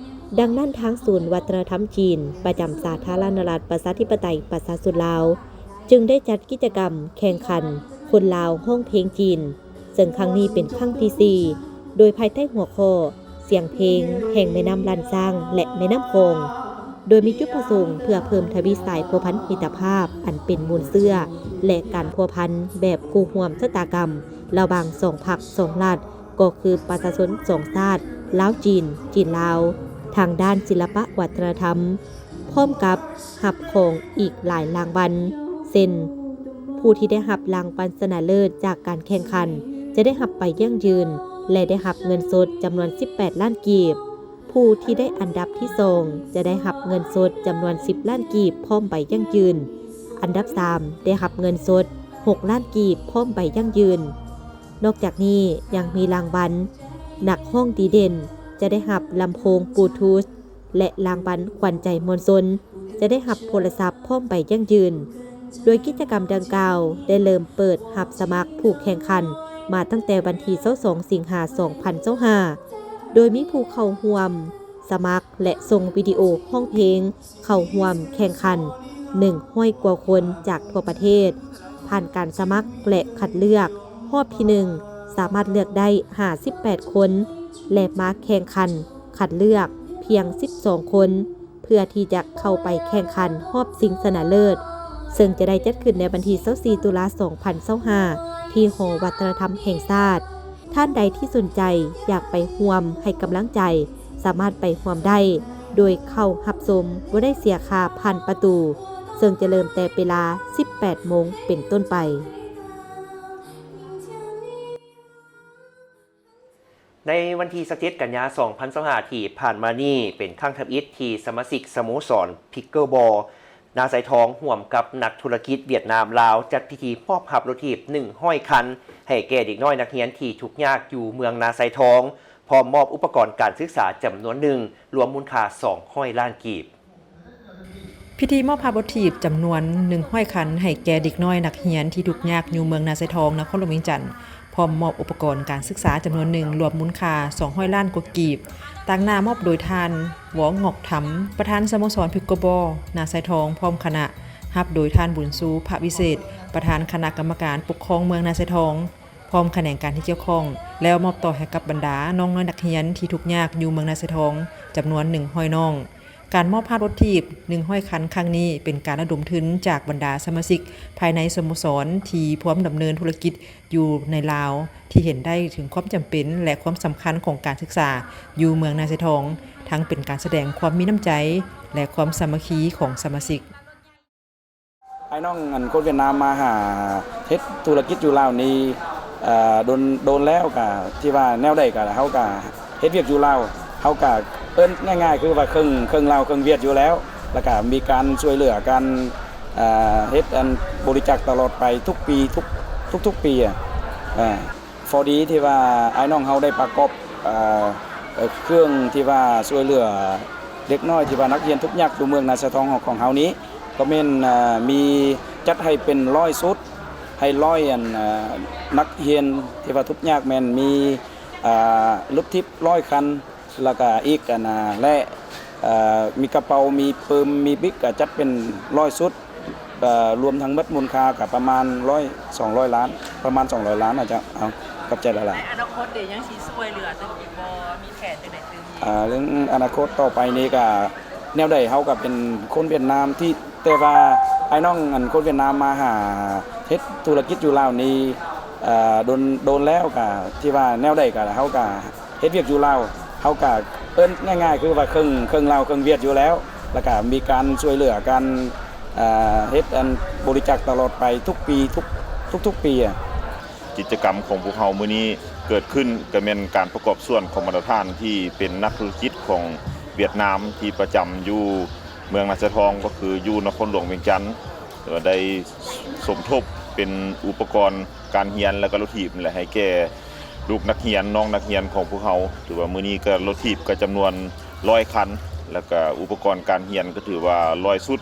ດັ່ງນັ້ນ, ທາງສູນວັດທະນະທຳຈີນ ປະຈຳສາທາລະນະລັດ ປະຊາທິປະໄຕ ປະຊາຊົນລາວ ຈຶ່ງໄດ້ຈັດກິດຈະກຳແຂ່ງຂັນຄົນລາວຮ້ອງເພງຈີນ ເຊິ່ງຄັ້ງນີ້ເປັນຄັ້ງທີ ສີ່ ໂດຍພາຍໃຕ້ຫົວຂໍ້ ສຽງເພງແຫ່ງແມ່ນ້ຳລ້ານຊ້າງ ແລະ ແມ່ນ້ຳຂອງ, ໂດຍມີຈຸດປະສົງເພື່ອເພີ່ມທະວີສາຍພົວພັນມິດຕະພາບອັນເປັນມູນເຊື້ອ ແລະ ການພົວພັນແບບຄູ່ຮ່ວມຊະຕາກຳລະຫວ່າງສອງພັກສອງລັດ ກໍຄືປະຊາຊົນສອງຊາດ ລາວ-ຈີນ, ຈີນ-ລາວ ທາງດ້ານສິລະປະວັດທະນະທຳ, ພ້ອມກັບຮັບຂອງອີກຫຼາຍລາງວັນ ເຊັ່ນ ຜູ້ທີ່ໄດ້ຮັບລາງວັນຊະນະເລີດຈາກການແຂ່ງຂັນ ຈະໄດ້ຮັບໄປຢັ້ງຢືນ ແລະ ໄດ້ຮັບເງິນສົດຈຳນວນ ສິບແປດລ້ານກີບ. ຜູ້ທີ່ໄດ້ອັນດັບທີ ສອງ ຈະໄດ້ຮັບເງິນສົດຈຳນວນ ສິບລ້ານກີບ ພ້ອມໃບຢັ້ງຢືນ. ອັນດັບ ສາມ ໄດ້ຮັບເງິນສົດ ຫົກລ້ານກີບ ພ້ອມໃບຢັ້ງຢືນ. ນອກຈາກນີ້ຍັງມີລາງວັນນັກຮ້ອງດີເດັ່ນ ຈະໄດ້ຮັບລຳໂພງບລູທູດ ແລະ ລາງວັນຂວັນໃຈມວນຊົນ ຈະໄດ້ຮັບໂທລະສັບພ້ອມໃບຢັ້ງຢືນ. ໂດຍກິດຈະກຳດັ່ງກ່າວໄດ້ເລີ່ມເປີດຮັບສະໝັກຜູ້ແຂ່ງຂັນມາຕັ້ງແຕ່ວັນທີ ຊາວສອງ ສິງຫາ ສອງພັນຊາວຫ້າ ໂດຍມີຜູ້ເຂົ້າຮ່ວມສະໝັກ ແລະ ສົ່ງວິດີໂອຮ້ອງເພງເຂົ້າຮ່ວມແຂ່ງຂັນ ໜຶ່ງຮ້ອຍກວ່າຄົນຈາກທົ່ວປະເທດ. ຜ່ານການສະໝັກ ແລະ ຄັດເລືອກ ຮອບທີ ໜຶ່ງ ສາມາດເລືອກໄດ້ ຫ້າສິບແປດຄົນ ແລະ ມາແຂ່ງຂັນຄັດເລືອກພຽງ ສິບສອງຄົນ ເພື່ອທີ່ຈະເຂົ້າໄປແຂ່ງຂັນຮອບຊິງຊະນະເລີດ ເຊິ່ງຈະໄດ້ຈັດຂຶ້ນໃນວັນທີຊາວສີ່ ຕຸລາ ສອງພັນຊາວຫ້າ ທີ່ຫໍວັດທະນະທຳແຫ່ງຊາດ. ທ່ານໃດທີ່ສົນໃຈຢາກໄປຮ່ວມໃຫ້ກຳລັງໃຈ ສາມາດໄປຮ່ວມໄດ້ ໂດຍເຂົ້າຮັບຊົມບໍ່ໄດ້ເສຍຄ່າຜ່ານປະຕູ, ເຊິ່ງຈະເລີ່ມແຕ່ເວລາ ສິບແປດໂມງ ເປັນຕົ້ນໄປ. ໃນວັນທີຊາວເຈັດ ກັນຍາ ສອງພັນຊາວຫ້າ ທີ່ຜ່ານມານີ້ ເປັນຄັ້ງທຳອິດທີ່ສະມາຊິກສະໂມສອນພິກເກີບອລນາຊາຍທອງ ຮ່ວມກັບນັກທຸລະກິດຫວຽດນາມລາວ ຈັດພິທີມອບຮັບລົດຖີບ ໜຶ່ງຮ້ອຍຄັນ ໃຫ້ແກ່ເດັກນ້ອຍນັກຮຽນທີ່ທຸກຍາກຢູ່ເມືອງນາຊາຍທອງ, ພ້ອມມອບອຸປະກອນການສຶກສາຈຳນວນໜຶ່ງ ລວມມູນຄ່າ ສອງຮ້ອຍລ້ານກີບ. ພິທີມອບຮັບລົດຖີບຈຳນວນ ໜຶ່ງຮ້ອຍຄັນ ໃຫ້ແກ່ເດັກນ້ອຍນັກຮຽນທີ່ທຸກຍາກຢູ່ເມືອງນາຊາຍທອງ ນະຄອນຫຼວງວຽງຈັນ, ພ້ອມມອບອຸປະກອນການສຶກສາຈຳນວນໜຶ່ງ ລວມມູນຄ່າ ສອງຮ້ອຍລ້ານກວ່າກີບ, ຕາງໜ້າມອບໂດຍທ່ານ ວອງ ງອກທຳ ປະທານສະໂມສອນພິກເກີບອລນາຊາຍທອງ ພ້ອມຄະນະ, ຮັບໂດຍທ່ານ ບຸນຊູ ພະວິເສດ ປະທານຄະນະກຳມະການປົກຄອງເມືອງນາຊາຍທອງ ພ້ອມຂະແໜງການທີ່ກ່ຽວຂ້ອງ ແລ້ວມອບຕໍ່ໃຫ້ກັບບັນດານ້ອງນ້ອຍນັກຮຽນທີ່ທຸກຍາກຢູ່ເມືອງນາຊາຍທອງ ຈຳນວນໜຶ່ງຮ້ອຍນ້ອງ. ການມອບຮາດລົດຖີບ ໜຶ່ງຮ້ອຍຄັນຄັ້ງນີ້ ເປັນການລະດົມທຶນຈາກບັນດາສະມາຊິກພາຍໃນສະໂມສອນທີ່ພວມດຳເນີນທຸລະກິດຢູ່ໃນລາວ ທີ່ເຫັນໄດ້ເຖິງຄວາມຈຳເປັນ ແລະ ຄວາມສຳຄັນຂອງການສຶກສາຢູ່ເມືອງນາຊາຍທອງ, ທັງເປັນການສະແດງຄວາມມີນ້ຳໃຈ ແລະ ຄວາມສາມັກຄີຂອງສະມາຊິກ. ອ້າຍນ້ອງອັນຄົນຫວຽດນາມມາຫາເຮັດທຸລະກິດຢູ່ລາວນີ້ ເອີ ດົນ ດົນແລ້ວກະທີ່ວ່າແນວໃດກະເຮົາກະເຮັດວຽກຢູ່ລາວ ເຮົາກະເອີ້ນງ່າຍໆ ຄືວ່າເຄິ່ງ ເຄິ່ງລາວເຄິ່ງຫວຽດຢູ່ແລ້ວ ແລ້ວກະມີການຊ່ວຍເຫຼືອກັນ ເອີ ເຮັດອັນບໍລິຈາກຕະຫຼອດໄປທຸກປີ ທຸກ ທຸກໆປີ ເອີ. ພໍດີທີ່ວ່າອ້າຍນ້ອງເຮົາໄດ້ປະກອບ ເອີ ເຄື່ອງທີ່ວ່າຊ່ວຍເຫຼືອເດັກນ້ອຍທີ່ວ່ານັກຮຽນທຸກຍາກຢູ່ເມືອງນາຊາຍທອງຂອງເຮົານີ້ ກໍແມ່ນ ເອີ ມີຈັດໃຫ້ເປັນຮ້ອຍຊຸດ ໃຫ້ຮ້ອຍອັນ ເອີ ນັກຮຽນທີ່ວ່າທຸກຍາກ ແມ່ນມີ ເອີ ລົດຖີບຮ້ອຍຄັນ ແລ້ວກະອີກອັນນະ ແລະ ເອີ ມີກະເປົາ ມີປຶ້ມ ມີບິກ ກະຈັດເປັນຮ້ອຍຊຸດ ເອີ ລວມທັງໝົດມູນຄ່າກະປະມານຮ້ອຍ ສອງຮ້ອຍລ້ານ ປະມານສອງຮ້ອຍລ້ານນະເຈົ້າ. ເອົາ ຂອບໃຈຫຼາຍໆ. ໃນອະນາຄົດເດ ຍັງຊິຊ່ວຍເຫຼືອຕື່ມອີກບໍ່? ມີແຜນຈັ່ງໃດຕື່ມອີກ? ເອີ ເລື່ອງອະນາຄົດຕໍ່ໄປນີ້ກະແນວໃດ ເຮົາກະເປັນຄົນຫວຽດນາມທີ່ ແຕ່ວ່າອ້າຍນ້ອງອັນຄົນຫວຽດນາມມາຫາເຮັດທຸລະກິດຢູ່ລາວນີ້ ເອີ ດົນ ດົນແລ້ວກະທີ່ວ່າແນວໃດກະເຮົາກະເຮັດວຽກຢູ່ລາວ ເຮົາກະເອີ້ນງ່າຍໆ ຄືວ່າເຄິ່ງ ເຄິ່ງລາວເຄິ່ງຫວຽດຢູ່ແລ້ວ ແລ້ວກະມີການຊ່ວຍເຫຼືອກັນ ເອີ ເຮັດອັນບໍລິຈາກຕະຫຼອດໄປທຸກປີ ທຸກ ທຸກໆປີ. ກິດຈະກຳຂອງພວກເຮົາມື້ນີ້ເກີດຂຶ້ນ ກໍແມ່ນການປະກອບສ່ວນຂອງບັນດາທ່ານທີ່ເປັນນັກທຸລະກິດຂອງຫວຽດນາມທີ່ປະຈຳຢູ່ເມືອງນາຊາຍທອງ ກໍຄືຢູ່ນະຄອນຫຼວງວຽງຈັນ ແລ້ວກໍໄດ້ສົມທົບເປັນອຸປະກອນການຮຽນ ແລ້ວກໍລົດຖີບນີ້ແຫຼະ ໃຫ້ແກ່ລູກນັກຮຽນ ນ້ອງນັກຮຽນຂອງພວກເຮົາ. ຖືວ່າມື້ນີ້ກໍລົດຖີບກໍຈຳນວນຮ້ອຍຄັນ ແລ້ວກໍອຸປະກອນການຮຽນກໍຖືວ່າຮ້ອຍຊຸດ.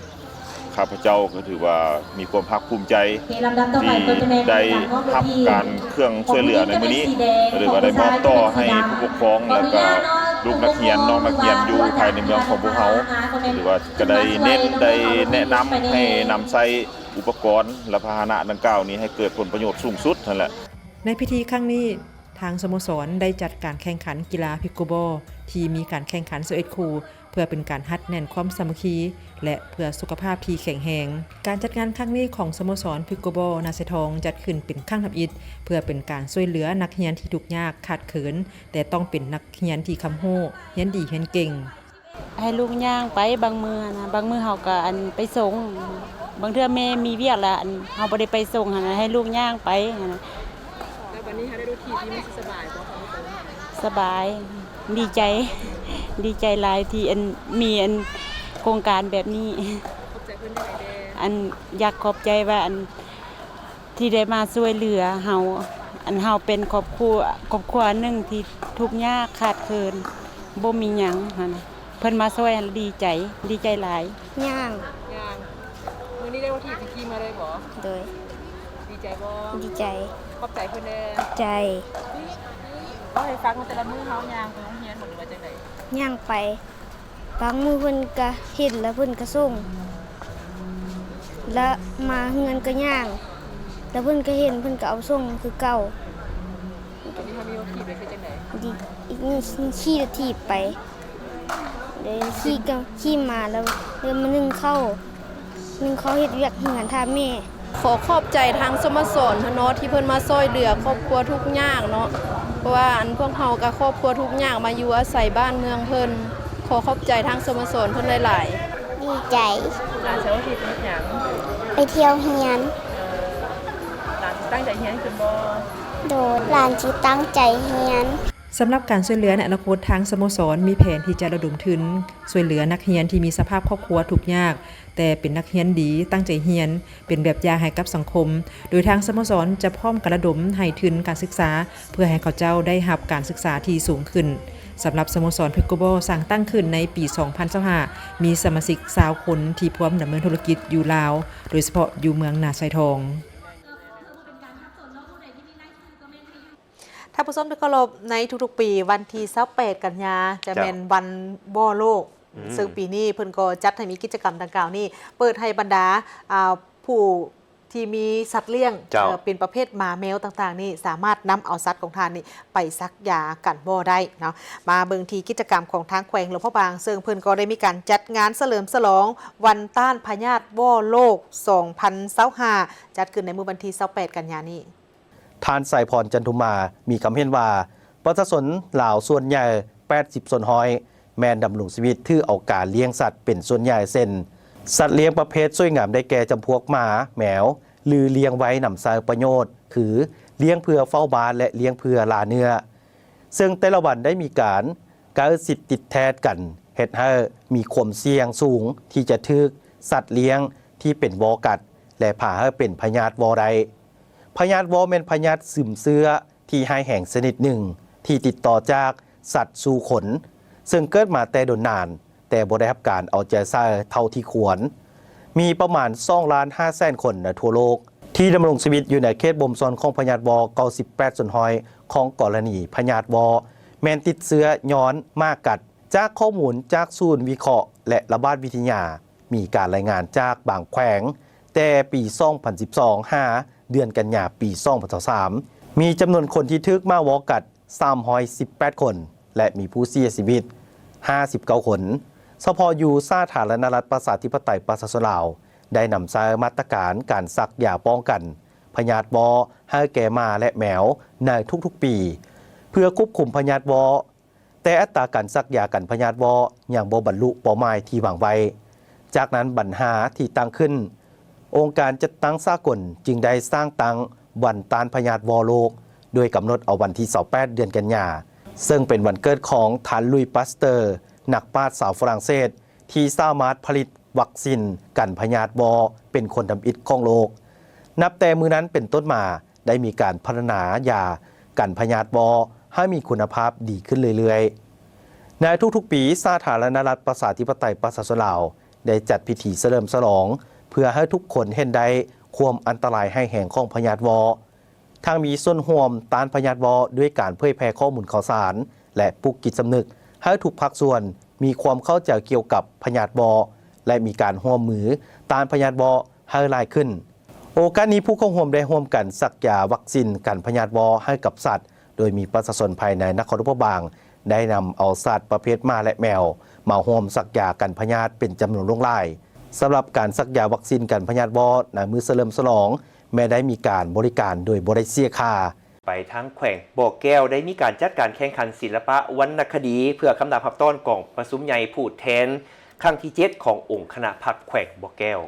ຂ້າພະເຈົ້າກໍຖືວ່າມີຄວາມພາກພູມໃຈທີ່ໄດ້ຮັບການເຄື່ອງຊ່ວຍເຫຼືອໃນມື້ນີ້ ຫຼືວ່າໄດ້ມອບຕໍ່ໃຫ້ຜູ້ປົກຄອງ ແລ້ວກະລູກນັກຮຽນ ນ້ອງນັກຮຽນຢູ່ພາຍໃນເມືອງຂອງພວກເຮົາ ຫຼືວ່າກະໄດ້ເນັ້ນ ໄດ້ແນະນຳໃຫ້ນຳໃຊ້ອຸປະກອນ ແລະ ພາຫະນະດັ່ງກ່າວນີ້ໃຫ້ເກີດຜົນປະໂຫຍດສູງສຸດຫັ້ນແຫຼະ. ໃນພິທີຄັ້ງນີ້ ທາງສະໂມສອນໄດ້ຈັດການແຂ່ງຂັນກິລາພິກເກີບອລ ທີ່ມີການແຂ່ງຂັນຊາວເອັດຄູ່ ເພື່ອເປັນການຮັດແໜ້ນຄວາມສາມັກຄີ ແລະ ເພື່ອສຸຂະພາບທີ່ແຂງແຮງ. ການຈັດງານຄັ້ງນີ້ຂອງສະໂມສອນພິກເກີບອລນາຊາຍທອງ ຈັດຂຶ້ນເປັນຄັ້ງທຳອິດ ເພື່ອເປັນການຊ່ວຍເຫຼືອນັກຮຽນທີ່ທຸກຍາກຂາດເຂີນ, ແຕ່ຕ້ອງເປັນນັກຮຽນທີ່ຄຳຮູ້, ຮຽນດີ, ຮຽນເກັ່ງ. ໃຫ້ລູກຍ່າງໄປບາງມື້ຫັ້ນນະ, ບາງມື້ເຮົາກໍ ອັນ ໄປສົ່ງ, ບາງເທື່ອແມ່ມີວຽກລະ ອັນ ເຮົາບໍ່ໄດ້ໄປສົ່ງຫັ້ນນະ, ໃຫ້ລູກຍ່າງໄປຫັ້ນນະ. ແລ້ວບັດນີ້ເຮົາໄດ້ລົດຖີບນີ້ ມັນຊິສະບາຍບໍ່? ສະບາຍ, ດີໃຈ, ດີໃຈຫຼາຍທີ່ ອັນ ມີ ອັນ ໂຄງການແບບນີ້. ຂອບໃຈເພິ່ນຈັ່ງໃດແດ່? ອັນ ຢາກຂອບໃຈວ່າ ອັນ ທີ່ໄດ້ມາຊ່ວຍເຫຼືອເຮົາ, ອັນເຮົາເປັນຄອບຄົວ, ຄອບຄົວໜຶ່ງທີ່ທຸກຍາກຂາດເຂີນ, ບໍ່ມີຫຍັງຫັ້ນນະ, ເພິ່ນມາຊ່ວຍຫັ້ນດີໃຈ, ດີໃຈຫຼາຍ. ຍ່າງ. ຍ່າງ. ມື້ນີ້ໄດ້ລົດຖີບຂີ່ມາເລີຍບໍ່? ໂດຍ. ດີໃຈບໍ່? ດີໃຈ. ຂອບໃຈເພິ່ນເດີ. ໃຈ. ເວົ້າໃຫ້ຟັງວ່າແຕ່ລະມື້ເຮົາຍ່າງໄປໂຮງຮຽນບໍ່ ຫຼືວ່າຈັ່ງໃດ? ຍ່າງໄປ. ບາງມື້ເພິ່ນກະເຫັນແລ້ວເພິ່ນກະສົ່ງ, ແລ້ວມາເຮືອນກະຍ່າງ, ແລ້ວເພິ່ນກະເຫັນເພິ່ນກະເອົາສົ່ງຄືເກົ່າ. ຕອນນີ້ເຮົາມີລົດຖີບແລ້ວຄືຈັ່ງໃດ? ຂີ່ລົດຖີບໄປ, ຂີ່ກະຂີ່ມາແລ້ວເດີມາໜຶ້ງເຂົ້າ. ໜຶ່ງ ຂໍເຮັດວຽກເຮືອນຖ້າແມ່. ຂໍຂອບໃຈທາງສະໂມສອນເນາະ ທີ່ເພິ່ນມາຊ່ອຍເຫຼືອຄອບຄົວທຸກຍາກເນາະ ເພາະວ່າອັນພວກເຮົາກໍຄອບຄົວທຸກຍາກ ມາຢູ່ອາໄສບ້ານເມືອງເພິ່ນ. ຂໍຂອບໃຈທາງສະໂມສອນເພິ່ນຫຼາຍໆ. ດີໃຈ. ຫຼານເສົາອາທິດເຮັດຫຍັງ? ໄປທ່ຽວຮຽນ. ເອີ ຫຼານຕັ້ງໃຈຮຽນຂຶ້ນບໍ່? ໂດຍ, ຫຼານຊິຕັ້ງໃຈຮຽນ. ສຳລັບການຊ່ວຍເຫຼືອໃນອະນາຄົດ, ທາງສະໂມສອນມີແຜນທີ່ຈະລະດົມທຶນຊ່ວຍເຫຼືອນັກຮຽນທີ່ມີສະພາບຄອບຄົວທຸກຍາກ ແຕ່ເປັນນັກຮຽນດີ, ຕັ້ງໃຈຮຽນ, ເປັນແບບຢ່າງໃຫ້ກັບສັງຄົມ, ໂດຍທາງສະໂມສອນຈະພ້ອມກະລະດົມໃຫ້ທຶນການສຶກສາ ເພື່ອໃຫ້ເຂົາເຈົ້າໄດ້ຮັບການສຶກສາທີ່ສູງຂຶ້ນ. ສຳລັບສະໂມສອນ Pickleball ສ້າງຕັ້ງຂຶ້ນໃນປີສອງພັນຊາວຫ້າ ມີສະມາຊິກຊາວຄົນທີ່ພວມດຳເນີນທຸລະກິດຢູ່ລາວ, ໂດຍສະເພາະຢູ່ເມືອງນາຊາຍທອງ. ທ່ານຜູ້ຊົມທີ່ເຄົາລົບ, ໃນທຸກໆປີ ວັນທີຊາວແປດກັນຍາ ຈະ ເຈົ້າ ແມ່ນວັນວໍໂລກ, ອືມ ເຊິ່ງປີນີ້ເພິ່ນກໍຈັດໃຫ້ມີກິດຈະກຳດັ່ງກ່າວນີ້ ເປີດໃຫ້ບັນດາ ອ່າ ຜູ້ທີ່ມີສັດລ້ຽງ ເຈົ້າ ເອີ ເປັນປະເພດໝາແມວຕ່າງໆນີ້ ສາມາດນຳເອົາສັດຂອງທ່ານນີ້ໄປສັກຢາກັນວໍໄດ້ເນາະ. ມາເບິ່ງທີ່ກິດຈະກຳຂອງທາງແຂວງຫຼວງພະບາງ, ເຊິ່ງເພິ່ນກໍໄດ້ມີການຈັດງານສະເຫຼີມສະຫຼອງວັນຕ້ານພະຍາດວໍໂລກສອງພັນຊາວຫ້າ ຈັດຂຶ້ນໃນມື້ວັນທີຊາວແປດກັນຍານີ້. ທ່ານ ໄຊພອນ ຈັນທຸມມາ ມີຄຳເຫັນວ່າ ປະຊາຊົນລາວສ່ວນໃຫຍ່ ແປດສິບສ່ວນຮ້ອຍ ແມ່ນດຳລົງຊີວິດຖືເອົາການລ້ຽງສັດເປັນສ່ວນໃຫຍ່ ເຊັ່ນ ສັດລ້ຽງປະເພດສວຍງາມໄດ້ແກ່ ຈຳພວກໝາ, ແມວ ຫຼື ລ້ຽງໄວ້ນຳໃຊ້ປະໂຫຍດ ຄື ລ້ຽງເພື່ອເຝົ້າບ້ານ ແລະ ລ້ຽງເພື່ອລ່າເນື້ອ. ເຊິ່ງແຕ່ລະວັນໄດ້ມີການໃກ້ຊິດຕິດແທດກັນ ເຮັດໃຫ້ມີຄວາມສ່ຽງສູງທີ່ຈະຖືກສັດລ້ຽງທີ່ເປັນວໍກັດ ແລະ ພາໃຫ້ເປັນພະຍາດວໍໄດ້. ພະຍາດວໍແມ່ນພະຍາດຊຶມເຊື້ອທີ່ຮ້າຍແຮງຊະນິດໜຶ່ງ ທີ່ຕິດຕໍ່ຈາກສັດສູ່ຄົນ, ເຊິ່ງເກີດມາແຕ່ດົນນານ, ແຕ່ບໍ່ໄດ້ຮັບການເອົາໃຈໃສ່ເທົ່າທີ່ຄວນ. ມີປະມານສອງລ້ານຫ້າແສນຄົນໃນທົ່ວໂລກ ທີ່ດຳລົງຊີວິດຢູ່ໃນເຂດບົ່ມຊ້ອນຂອງພະຍາດວໍ. ເກົ້າສິບແປດສ່ວນຮ້ອຍຂອງກໍລະນີພະຍາດວໍແມ່ນຕິດເຊື້ອຍ້ອນໝາກັດ. ຈາກຂໍ້ມູນຈາກສູນວິເຄາະ ແລະ ລະບາດວິທະຍາ ມີການລາຍງານຈາກບາງແຂວງ ແຕ່ປີສອງພັນສິບສອງ ຫາເດືອນກັນຍາປີສອງພັນຊາວສາມ ມີຈຳນວນຄົນທີ່ຖືກໝາວໍກັດ ສາມຮ້ອຍສິບແປດຄົນ ແລະ ມີຜູ້ເສຍຊີວິດ ຫ້າສິບເກົ້າຄົນ. ສະເພາະຢູ່ສາທາລະນະລັດ ປະຊາທິປະໄຕ ປະຊາຊົນລາວ ໄດ້ນຳໃຊ້ມາດຕະການການສັກຢາປ້ອງກັນພະຍາດວໍໃຫ້ແກ່ໝາ ແລະ ແມວໃນທຸກໆປີ ເພື່ອຄວບຄຸມພະຍາດວໍ. ແຕ່ອັດຕາການສັກຢາກັນພະຍາດວໍຍັງບໍ່ບັນລຸເປົ້າໝາຍທີ່ວາງໄວ້. ຈາກນັ້ນບັນຫາທີ່ຕັ້ງຂຶ້ນ, ອົງການຈັດຕັ້ງສາກົນຈຶ່ງໄດ້ສ້າງຕັ້ງວັນຕ້ານພະຍາດວໍໂລກ, ໂດຍກຳນົດເອົາວັນທີຊາວແປດເດືອນກັນຍາ, ເຊິ່ງເປັນວັນເກີດຂອງທ່ານ ລຸຍ ປາສເຕີ ນັກປາດຊາວຝຣັ່ງເສດ ທີ່ສາມາດຜະລິດວັກຊິນກັນພະຍາດວໍເປັນຄົນທຳອິດຂອງໂລກ. ນັບແຕ່ມື້ນັ້ນເປັນຕົ້ນມາ, ໄດ້ມີການພັດທະນາຢາກັນພະຍາດວໍໃຫ້ມີຄຸນນະພາບດີຂຶ້ນເລື້ອຍໆ. ໃນທຸກໆປີ, ສາທາລະນະລັດ ປະຊາທິປະໄຕ ປະຊາຊົນລາວ ໄດ້ຈັດພິທີສະເຫຼີມສະຫຼອງ ເພື່ອໃຫ້ທຸກຄົນເຫັນໄດ້ຄວາມອັນຕະລາຍຮ້າຍແຮງຂອງພະຍາດວໍ, ທັງມີສ່ວນຮ່ວມຕ້ານພະຍາດວໍດ້ວຍການເຜີຍແຜ່ຂໍ້ມູນຂ່າວສານ ແລະ ປຸກຈິດສຳນຶກໃຫ້ທຸກພາກສ່ວນມີຄວາມເຂົ້າໃຈກ່ຽວກັບພະຍາດວໍ ແລະ ມີການຮ່ວມມືຕ້ານພະຍາດວໍ ໃຫ້ຫຼາຍຂຶ້ນ. ໂອກາດນີ້, ຜູ້ເຂົ້າຮ່ວມໄດ້ຮ່ວມກັນສັກຢາວັກຊິນກັນພະຍາດວໍໃຫ້ກັບສັດ, ໂດຍມີປະຊາຊົນພາຍໃນນະຄອນຫຼວງພະບາງ ໄດ້ນຳເອົາສັດປະເພດໝາ ແລະ ແມວ ມາຮ່ວມສັກຢາກັນພະຍາດເປັນຈຳນວນຫຼວງຫຼາຍ. ສຳລັບການສັກຢາວັກຊິນກັນພະຍາດວໍໃນມື້ສະເຫຼີມສະຫຼອງ ແມ່ນໄດ້ມີການບໍລິການໂດຍບໍ່ໄດ້ເສຍຄ່າ. ໄປທາງແຂວງບໍ່ແກ້ວ ໄດ້ມີການຈັດການແຂ່ງຂັນສິລະປະວັນນະຄະດີ ເພື່ອຄຳນັບຮັບຕ້ອນກອງປະຊຸມໃຫຍ່ຜູ້ແທນຄັ້ງທີເຈັດ ຂອງອົງຄະນະພັກແຂວງບໍ່ແກ້ວ.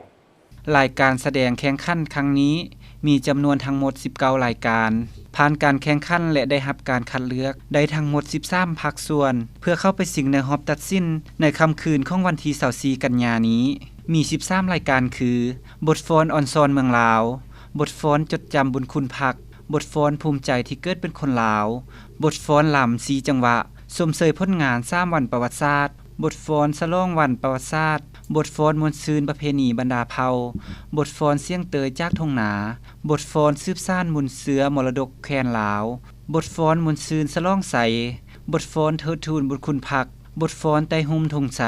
ລາຍການສະແດງແຂ່ງຂັນຄັ້ງນີ້ມີຈຳນວນທັງໝົດສິບເກົ້າລາຍການ, ຜ່ານການແຂ່ງຂັນ ແລະ ໄດ້ຮັບການຄັດເລືອກໄດ້ທັງໝົດສິບສາມພາກສ່ວນ ເພື່ອເຂົ້າໄປຊິງໃນຮອບຕັດສິນໃນຄ່ຳຄືນຂອງວັນທີຊາວສີ່ກັນຍານີ້. ມີສິບສາມລາຍການຄື ບົດຟ້ອນອອນຊອນເມືອງລາວ, ບົດຟ້ອນຈົດຈຳບຸນຄຸນພັກ, ບົດຟ້ອນພູມໃຈທີ່ເກີດເປັນຄົນລາວ, ບົດຟ້ອນລຳສີ່ຈັງຫວະ ຊົມເຊີຍຜົນງານສາມວັນປະຫວັດສາດ, ບົດຟ້ອນສະຫຼອງວັນປະຫວັດສາດ, ບົດຟ້ອນມ່ວນຊື່ນປະເພນີບັນດາເຜົ່າ, ບົດຟ້ອນສຽງເຕີຍຈາກທົ່ງນາ, ບົດຟ້ອນສືບສານມູນເຊື້ອມໍລະດົກແຄນລາວ, ບົດຟ້ອນມ່ວນຊື່ນສະຫຼອງໄຊ, ບົດຟ້ອນເທີດທູນບຸນຄຸນພັກ, ບົດຟ້ອນໄຕ້ຫຸ້ມທຸງໄຊ,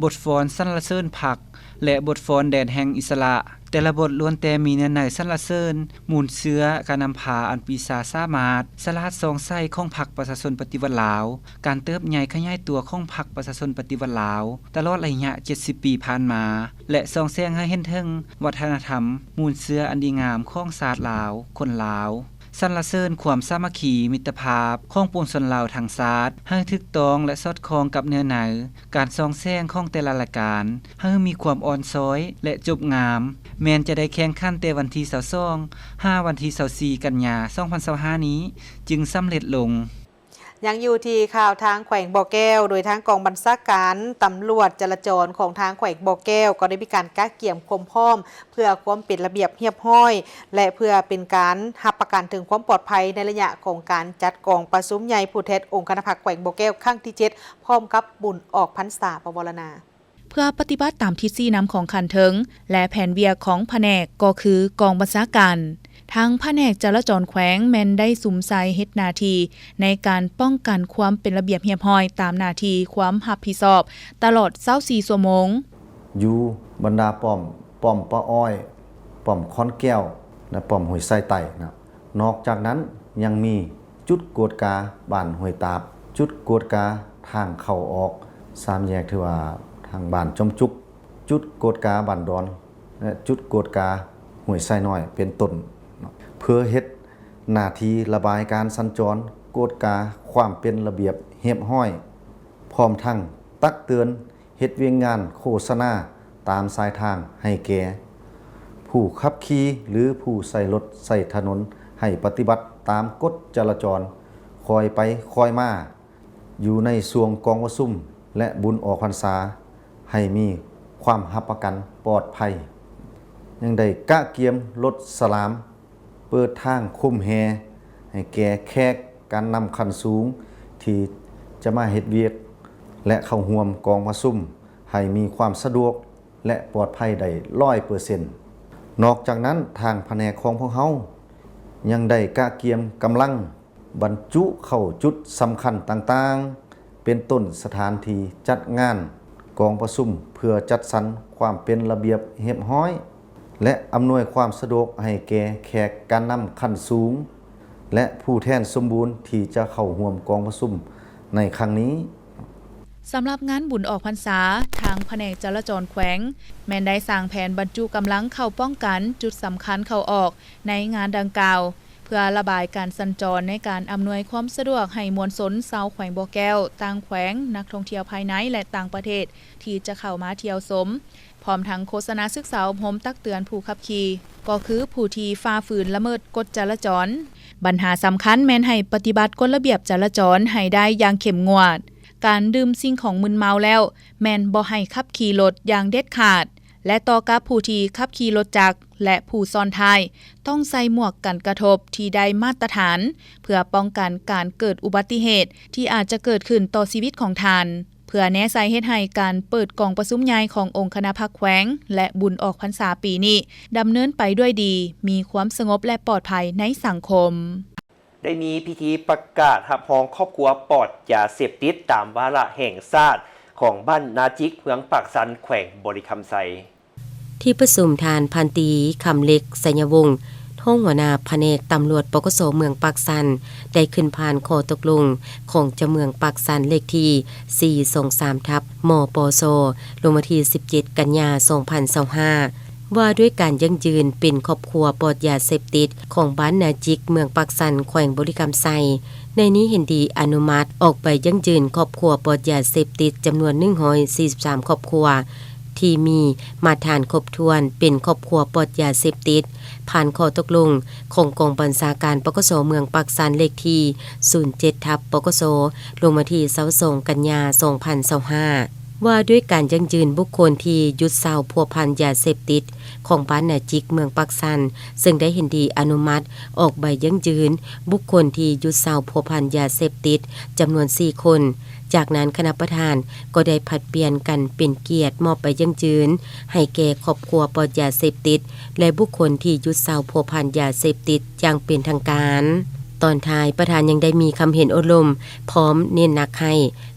ບົດຟ້ອນສັນລະເສີນພັກ ແລະ ບົດຟ້ອນແດນແຫ່ງອິດສະຫຼະ. ແຕ່ລະບົດລ້ວນແຕ່ມີເນື້ອໃນສັນລະເສີນ, ມູນເຊື້ອ, ການນຳພາອັນປີຊາສາມາດ, ສະຫຼາດຊອງໃສຂອງພັກປະຊາຊົນປະຕິວັດລາວ, ການເຕີບໃຫຍ່ຂະຫຍາຍຕົວຂອງພັກປະຊາຊົນປະຕິວັດລາວ ຕະຫຼອດໄລຍະເຈັດສິບປີຜ່ານມາ ແລະ ສ່ອງແສງໃຫ້ເຫັນເຖິງວັດທະນະທຳ, ມູນເຊື້ອອັນດີງາມຂອງຊາດລາວ, ຄົນລາວ. ສັນລະເສີນຄວາມສາມັກຄີມິດຕະພາບຂອງປວງຊົນລາວທັງຊາດ ໃຫ້ຖືກຕ້ອງ ແລະ ສອດຄ່ອງກັບເນື້ອໃນການສ່ອງແສງຂອງແຕ່ລະລາຍການ, ໃຫ້ມີຄວາມອ່ອນຊ້ອຍ ແລະ ຈົບງາມ, ແມ່ນຈະໄດ້ແຂ່ງຂັນແຕ່ວັນທີຊາວສອງ ຫາວັນທີຊາວສີ່ ກັນຍາ ສອງພັນຊາວຫ້ານີ້ ຈຶ່ງສຳເລັດລົງ. ຍັງຢູ່ທີ່ຂ່າວທາງແຂວງບໍ່ແກ້ວ, ໂດຍທາງກອງບັນຊາການຕຳຫຼວດຈະລາຈອນຂອງທາງແຂວງບໍ່ແກ້ວ ກໍໄດ້ມີການກະກຽມຄວາມພ້ອມ ເພື່ອຄວາມເປັນລະບຽບຮຽບຮ້ອຍ ແລະ ເພື່ອເປັນການຮັບປະກັນເຖິງຄວາມປອດໄພໃນໄລຍະຂອງການຈັດກອງປະຊຸມໃຫຍ່ຜູ້ແທນອົງຄະນະພັກແຂວງບໍ່ແກ້ວຄັ້ງທີເຈັດ ພ້ອມກັບບຸນອອກພັນສາປະວາລະນາ. ເພື່ອປະຕິບັດຕາມທິດຊີ້ນຳຂອງຂັ້ນເທິງ ແລະ ແຜນວຽກຂອງພະແນກ ກໍຄືກອງບັນຊາການ, ທາງພະແນກຈະລາຈອນແຂວງແມ່ນໄດ້ສຸມໃສ່ເຮັດໜ້າທີ່ໃນການປ້ອງກັນຄວາມເປັນລະບຽບຮຽບຮ້ອຍຕາມໜ້າທີ່ຄວາມຮັບຜິດຊອບຕະຫຼອດຊາວສີ່ຊົ່ວໂມງ. ຢູ່ບັນດາປ້ອມ, ປ້ອມປາອ້ອຍ, ປ້ອມຄອນແກ້ວ ແລະ ປ້ອມຫ້ວຍຊາຍໃຕ້ນະ. ນອກຈາກນັ້ນຍັງມີຈຸດກວດກາບ້ານຫ້ວຍຕາບ, ຈຸດກວດກາທາງເຂົ້າອອກສາມແຍກ ຖືວ່າທາງບ້ານຈອມຈຸກ, ຈຸດກວດກາບ້ານດອນ ແລະ ຈຸດກວດກາຫ້ວຍຊາຍນ້ອຍ ເປັນຕົ້ນເນາະ, ເພື່ອເຮັດໜ້າທີ່ລະບາຍການສັນຈອນ, ກວດກາຄວາມເປັນລະບຽບຮຽບຮ້ອຍ, ພ້ອມທັງຕັກເຕືອນ ເຮັດວຽກງານໂຄສະນາຕາມສາຍທາງໃຫ້ແກ່ຜູ້ຂັບຂີ່ ຫຼື ຜູ້ໃຊ້ລົດໃຊ້ຖະໜົນ ໃຫ້ປະຕິບັດຕາມກົດຈະລາຈອນ ຄ່ອຍໄປຄ່ອຍມາ ຢູ່ໃນຊ່ວງກອງປະຊຸມ ແລະ ບຸນອອກພັນສາ ໃຫ້ມີຄວາມຮັບປະກັນປອດໄພ. ຍັງໄດ້ກະກຽມລົດສະຫຼາມ ເປີດທາງຄຸມແຮ່ໃຫ້ແກ່ແຂກການນຳຂັ້ນສູງ ທີ່ຈະມາເຮັດວຽກ ແລະ ເຂົ້າຮ່ວມກອງປະຊຸມ ໃຫ້ມີຄວາມສະດວກ ແລະ ປອດໄພໄດ້ຮ້ອຍເປີເຊັນ. ນອກຈາກນັ້ນ, ທາງພະແນກຂອງພວກເຮົາຍັງໄດ້ກະກຽມກຳລັງ ບັນຈຸເຂົ້າຈຸດສຳຄັນຕ່າງໆ ເປັນຕົ້ນສະຖານທີ່ຈັດງານກອງປະຊຸມ ເພື່ອຈັດສັນຄວາມເປັນລະບຽບຮຽບຮ້ອຍ ແລະ ອຳນວຍຄວາມສະດວກໃຫ້ແກ່ແຂກການນຳຂັ້ນສູງ ແລະ ຜູ້ແທນສົມບູນທີ່ຈະເຂົ້າຮ່ວມກອງປະຊຸມໃນຄັ້ງນີ້. ສຳລັບງານບຸນອອກພັນສາ, ທາງພະແນກຈະລາຈອນແຂວງ ແມ່ນໄດ້ສ້າງແຜນບັນຈຸກຳລັງເຂົ້າປ້ອງກັນຈຸດສຳຄັນເຂົ້າອອກໃນງານດັ່ງກ່າວ ເພື່ອລະບາຍການສັນຈອນໃນການອຳນວຍຄວາມສະດວກໃຫ້ມວນຊົນຊາວແຂວງບໍ່ແກ້ວ, ຕ່າງແຂວງ, ນັກທ່ອງທ່ຽວພາຍໃນ ແລະ ຕ່າງປະເທດ ທີ່ຈະເຂົ້າມາທ່ຽວຊົມ, ພ້ອມທັງໂຄສະນາສຶກສາອົບຮົມຕັກເຕືອນຜູ້ຂັບຂີ່, ກໍຄືຜູ້ທີ່ຝ່າຝືນລະເມີດກົດຈະລາຈອນ. ບັນຫາສຳຄັນແມ່ນໃຫ້ປະຕິບັດກົດລະບຽບຈະລາຈອນໃຫ້ໄດ້ຢ່າງເຂັ້ມງວດ. ການດື່ມສິ່ງຂອງມຶນເມົາແລ້ວ ແມ່ນບໍ່ໃຫ້ຂັບຂີ່ລົດຢ່າງເດັດຂາດ. ແລະ ຕໍ່ກັບຜູ້ທີ່ຂັບຂີ່ລົດຈັກ ແລະ ຜູ້ຊ້ອນທ້າຍ ຕ້ອງໃສ່ໝວກກັນກະທົບທີ່ໄດ້ມາດຕະຖານ ເພື່ອປ້ອງກັນການເກີດອຸບັດຕິເຫດທີ່ອາດຈະເກີດຂຶ້ນຕໍ່ຊີວິດຂອງທ່ານ, ເພື່ອແນໃສ່ເຮັດໃຫ້ການເປີດກອງປະຊຸມໃຫຍ່ຂອງອົງຄະນະພັກແຂວງ ແລະ ບຸນອອກພັນສາປີນີ້ ດຳເນີນໄປດ້ວຍດີ, ມີຄວາມສະຫງົບ ແລະ ປອດໄພໃນສັງຄົມ. ໄດ້ມີພິທີປະກາດຮັບຮອງຄອບຄົວປອດຢາເສບຕິດຕາມວາລະແຫ່ງຊາດຂອງບ້ານນາຈິກ ເມືອງປາກຊັນ ແຂວງບໍລິຄຳໄຊ. ທີ່ປະຊຸມ ທ່ານ ພັນຕີ ຄຳເລັກ ໄຊຍະວົງ ຮອງຫົວໜ້າພະແນກຕຳຫຼວດ ປກສ ເມືອງປາກຊັນ ໄດ້ຂຶ້ນຜ່ານຂໍ້ຕົກລົງຂອງເຈົ້າເມືອງປາກຊັນ ເລກທີສີ່ສອງສາມ ທັບ ມປຊ ລົງວັນທີສິບເຈັດ ກັນຍາ ສອງພັນຊາວຫ້າ ວ່າດ້ວຍການຢັ້ງຢືນເປັນຄອບຄົວປອດຢາເສບຕິດຂອງບ້ານນາຈິກ ເມືອງປາກຊັນ ແຂວງບໍລິຄຳໄຊ. ໃນນີ້ເຫັນດີອະນຸມັດອອກໃບຢັ້ງຢືນຄອບຄົວປອດຢາເສບຕິດຈຳນວນໜຶ່ງຮ້ອຍສີ່ສິບສາມຄອບຄົວ ທີ່ມີມາດຖານຄົບຖ້ວນເປັນຄອບຄົວປອດຢາເສບຕິດ ຜ່ານຂໍ້ຕົກລົງຂອງກອງບັນຊາການ ປກສ ເມືອງປາກຊັນ ເລກທີສູນເຈັດ ທັບ ປກສ ລົງວັນທີຊາວສອງ ກັນຍາ ສອງພັນຊາວຫ້າ ວ່າດ້ວຍການຢັ້ງຢືນບຸກຄົນທີ່ຢຸດເຊົາພົວພັນຢາເສບຕິດຂອງບ້ານນາຈິກ ເມືອງປາກຊັນ ເຊິ່ງໄດ້ເຫັນດີອະນຸມັດອອກໃບຢັ້ງຢືນບຸກຄົນທີ່ຢຸດເຊົາພົວພັນຢາເສບຕິດຈຳນວນສີ່ຄົນ. ຈາກນັ້ນຄະນະປະທານກໍໄດ້ຜັດປ່ຽນກັນເປັນກຽດມອບໃບຢັ້ງຢືນໃຫ້ແກ່ຄອບຄົວປອດຢາເສບຕິດ ແລະ ບຸກຄົນທີ່ຢຸດເຊົາພົວພັນຢາເສບຕິດຢ່າງເປັນທາງການ. ຕອນທ້າຍ, ປະທານຍັງໄດ້ມີຄຳເຫັນໂອ້ລົມ ພ້ອມເນັ້ນໜັກໃຫ້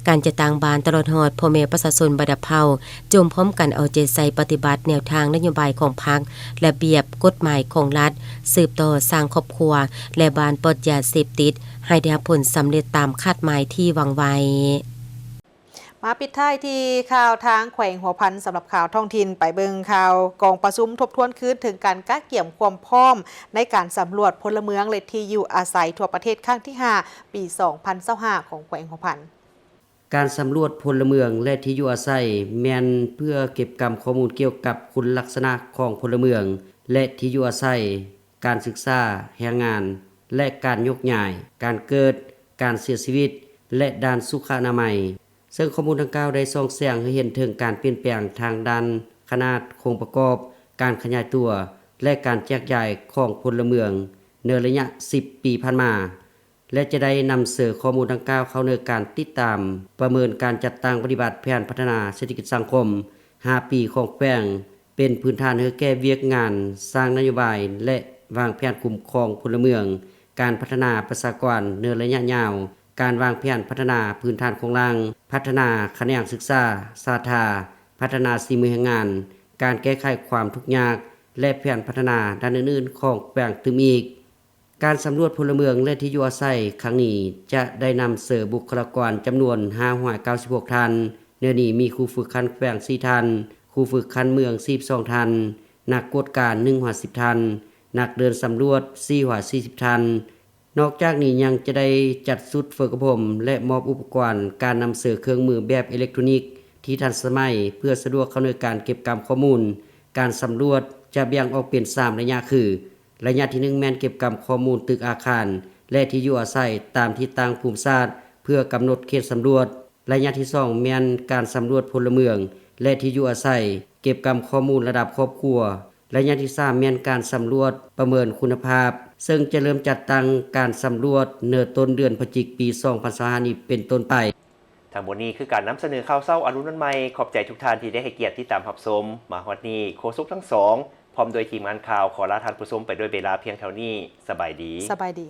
ການຈັດຕັ້ງບ້ານ ຕະຫຼອດຮອດພໍ່ແມ່ປະຊາຊົນບັນດາເຜົ່າ ຈົ່ງພ້ອມກັນເອົາໃຈໃສ່ປະຕິບັດແນວທາງນະໂຍບາຍຂອງພັກ, ລະບຽບກົດໝາຍຂອງລັດ, ສືບຕໍ່ສ້າງຄອບຄົວ ແລະ ບ້ານປອດຢາເສບຕິດ ໃຫ້ໄດ້ຮັບຜົນສຳເລັດຕາມຄາດໝາຍທີ່ວາງໄວ້. ມາປິດທ້າຍທີ່ຂ່າວທາງແຂວງຫົວພັນ. ສຳລັບຂ່າວທ້ອງຖິ່ນ, ໄປເບິ່ງຂ່າວກອງປະຊຸມທົບທວນຄືນເຖິງການກະກຽມຄວາມພ້ອມໃນການສຳຫຼວດພົນລະເມືອງ ແລະ ທີ່ຢູ່ອາໄສທົ່ວປະເທດ ຄັ້ງທີຫ້າ ປີສອງພັນຊາວຫ້າ ຂອງແຂວງຫົວພັນ. ການສຳຫຼວດພົນລະເມືອງ ແລະ ທີ່ຢູ່ອາໄສ ແມ່ນເພື່ອເກັບກຳຂໍ້ມູນກ່ຽວກັບຄຸນລັກສະນະຂອງພົນລະເມືອງ ແລະ ທີ່ຢູ່ອາໄສ, ການສຶກສາ, ແຮງງານ ແລະ ການໂຍກຍ້າຍ, ການເກີດ, ການເສຍຊີວິດ ແລະ ດ້ານສຸຂະອະນາໄມ. ເຊິ່ງຂໍ້ມູນດັ່ງກ່າວໄດ້ສ່ອງແສງໃຫ້ເຫັນເຖິງການປ່ຽນແປງທາງດ້ານຂະໜາດ, ໂຄງປະກອບ, ການຂະຫຍາຍຕົວ ແລະ ການແຈກຢາຍຂອງພົນລະເມືອງໃນໄລຍະສິບປີຜ່ານມາ ແລະ ຈະໄດ້ນຳເສີຂໍ້ມູນດັ່ງກ່າວເຂົ້າໃນການຕິດຕາມປະເມີນການຈັດຕັ້ງປະຕິບັດແຜນພັດທະນາເສດຖະກິດສັງຄົມຫ້າປີຂອງແຂວງ ເປັນພື້ນຖານໃຫ້ແກ່ວຽກງານສ້າງນະໂຍບາຍ ແລະ ວາງແຜນຄຸ້ມຄອງພົນລະເມືອງ, ການພັດທະນາປະຊາກອນໃນໄລຍະຍາວ, ການວາງແຜນພັດທະນາພື້ນຖານໂຄງລ່າງ, ພັດທະນາຂະແໜງສຶກສາສາທາ, ພັດທະນາສີມືແຮງງານ, ການແກ້ໄຂຄວາມທຸກຍາກ ແລະ ແຜນພັດທະນາດ້ານອື່ນໆຂອງແຂວງຕື່ມອີກ. ການສຳຫຼວດພົນລະເມືອງ ແລະ ທີ່ຢູ່ອາໄສຄັ້ງນີ້ ຈະໄດ້ນຳເສີບຸກຄະລາກອນຈຳນວນຫ້າຮ້ອຍເກົ້າສິບຫົກທ່ານ, ໃນນີ້ມີຄູຝຶກຂັ້ນແຂວງສີ່ທ່ານ, ຄູຝຶກຂັ້ນເມືອງສີ່ສິບສອງທ່ານ, ນັກກວດກາໜຶ່ງຮ້ອຍສິບທ່ານ, ນັກເດີນສຳຫຼວດສີ່ຮ້ອຍສີ່ສິບທ່ານ. ນອກຈາກນີ້ຍັງຈະໄດ້ຈັດຊຸດຝຶກອົບຮົມ ແລະ ມອບອຸປະກອນການນຳເສີເຄື່ອງມືແບບເອເລັກໂທຣນິກທີ່ທັນສະໄໝ ເພື່ອສະດວກເຂົ້າໃນການເກັບກຳຂໍ້ມູນ. ການສຳຫຼວດຈະແບ່ງອອກເປັນສາມໄລຍະຄື ໄລຍະທີໜຶ່ງແມ່ນເກັບກຳຂໍ້ມູນຕຶກອາຄານ ແລະ ທີ່ຢູ່ອາໄສຕາມທິດຕັ້ງພູມສາດ ເພື່ອກຳນົດເຂດສຳຫຼວດ. ໄລຍະທີສອງແມ່ນການສຳຫຼວດພົນລະເມືອງ ແລະ ທີ່ຢູ່ອາໄສ, ເກັບກຳຂໍ້ມູນລະດັບຄອບຄົວ. ໄລຍະທີສາມແມ່ນການສຳຫຼວດປະເມີນຄຸນນະພາບ, ເຊິ່ງຈະເລີ່ມຈັດຕັ້ງການສຳຫຼວດໃນຕົ້ນເດືອນພະຈິກປີສອງພັນຊາວຫ້ານີ້ເປັນຕົ້ນໄປ. ທັງໝົດນີ້ຄືການນຳສະເໜີຂ່າວເຊົ້າອາລຸນວັນໃໝ່. ຂອບໃຈທຸກທ່ານທີ່ໄດ້ໃຫ້ກຽດຕິດຕາມຮັບຊົມ. ມາຮອດນີ້, ໂຄສົກທັງສອງ ພ້ອມດ້ວຍທີມງານຂ່າວ ຂໍລາທ່ານຜູ້ຊົມໄປດ້ວຍເວລາພຽງເທົ່ານີ້. ສະບາຍດີ. ສະບາຍດີ.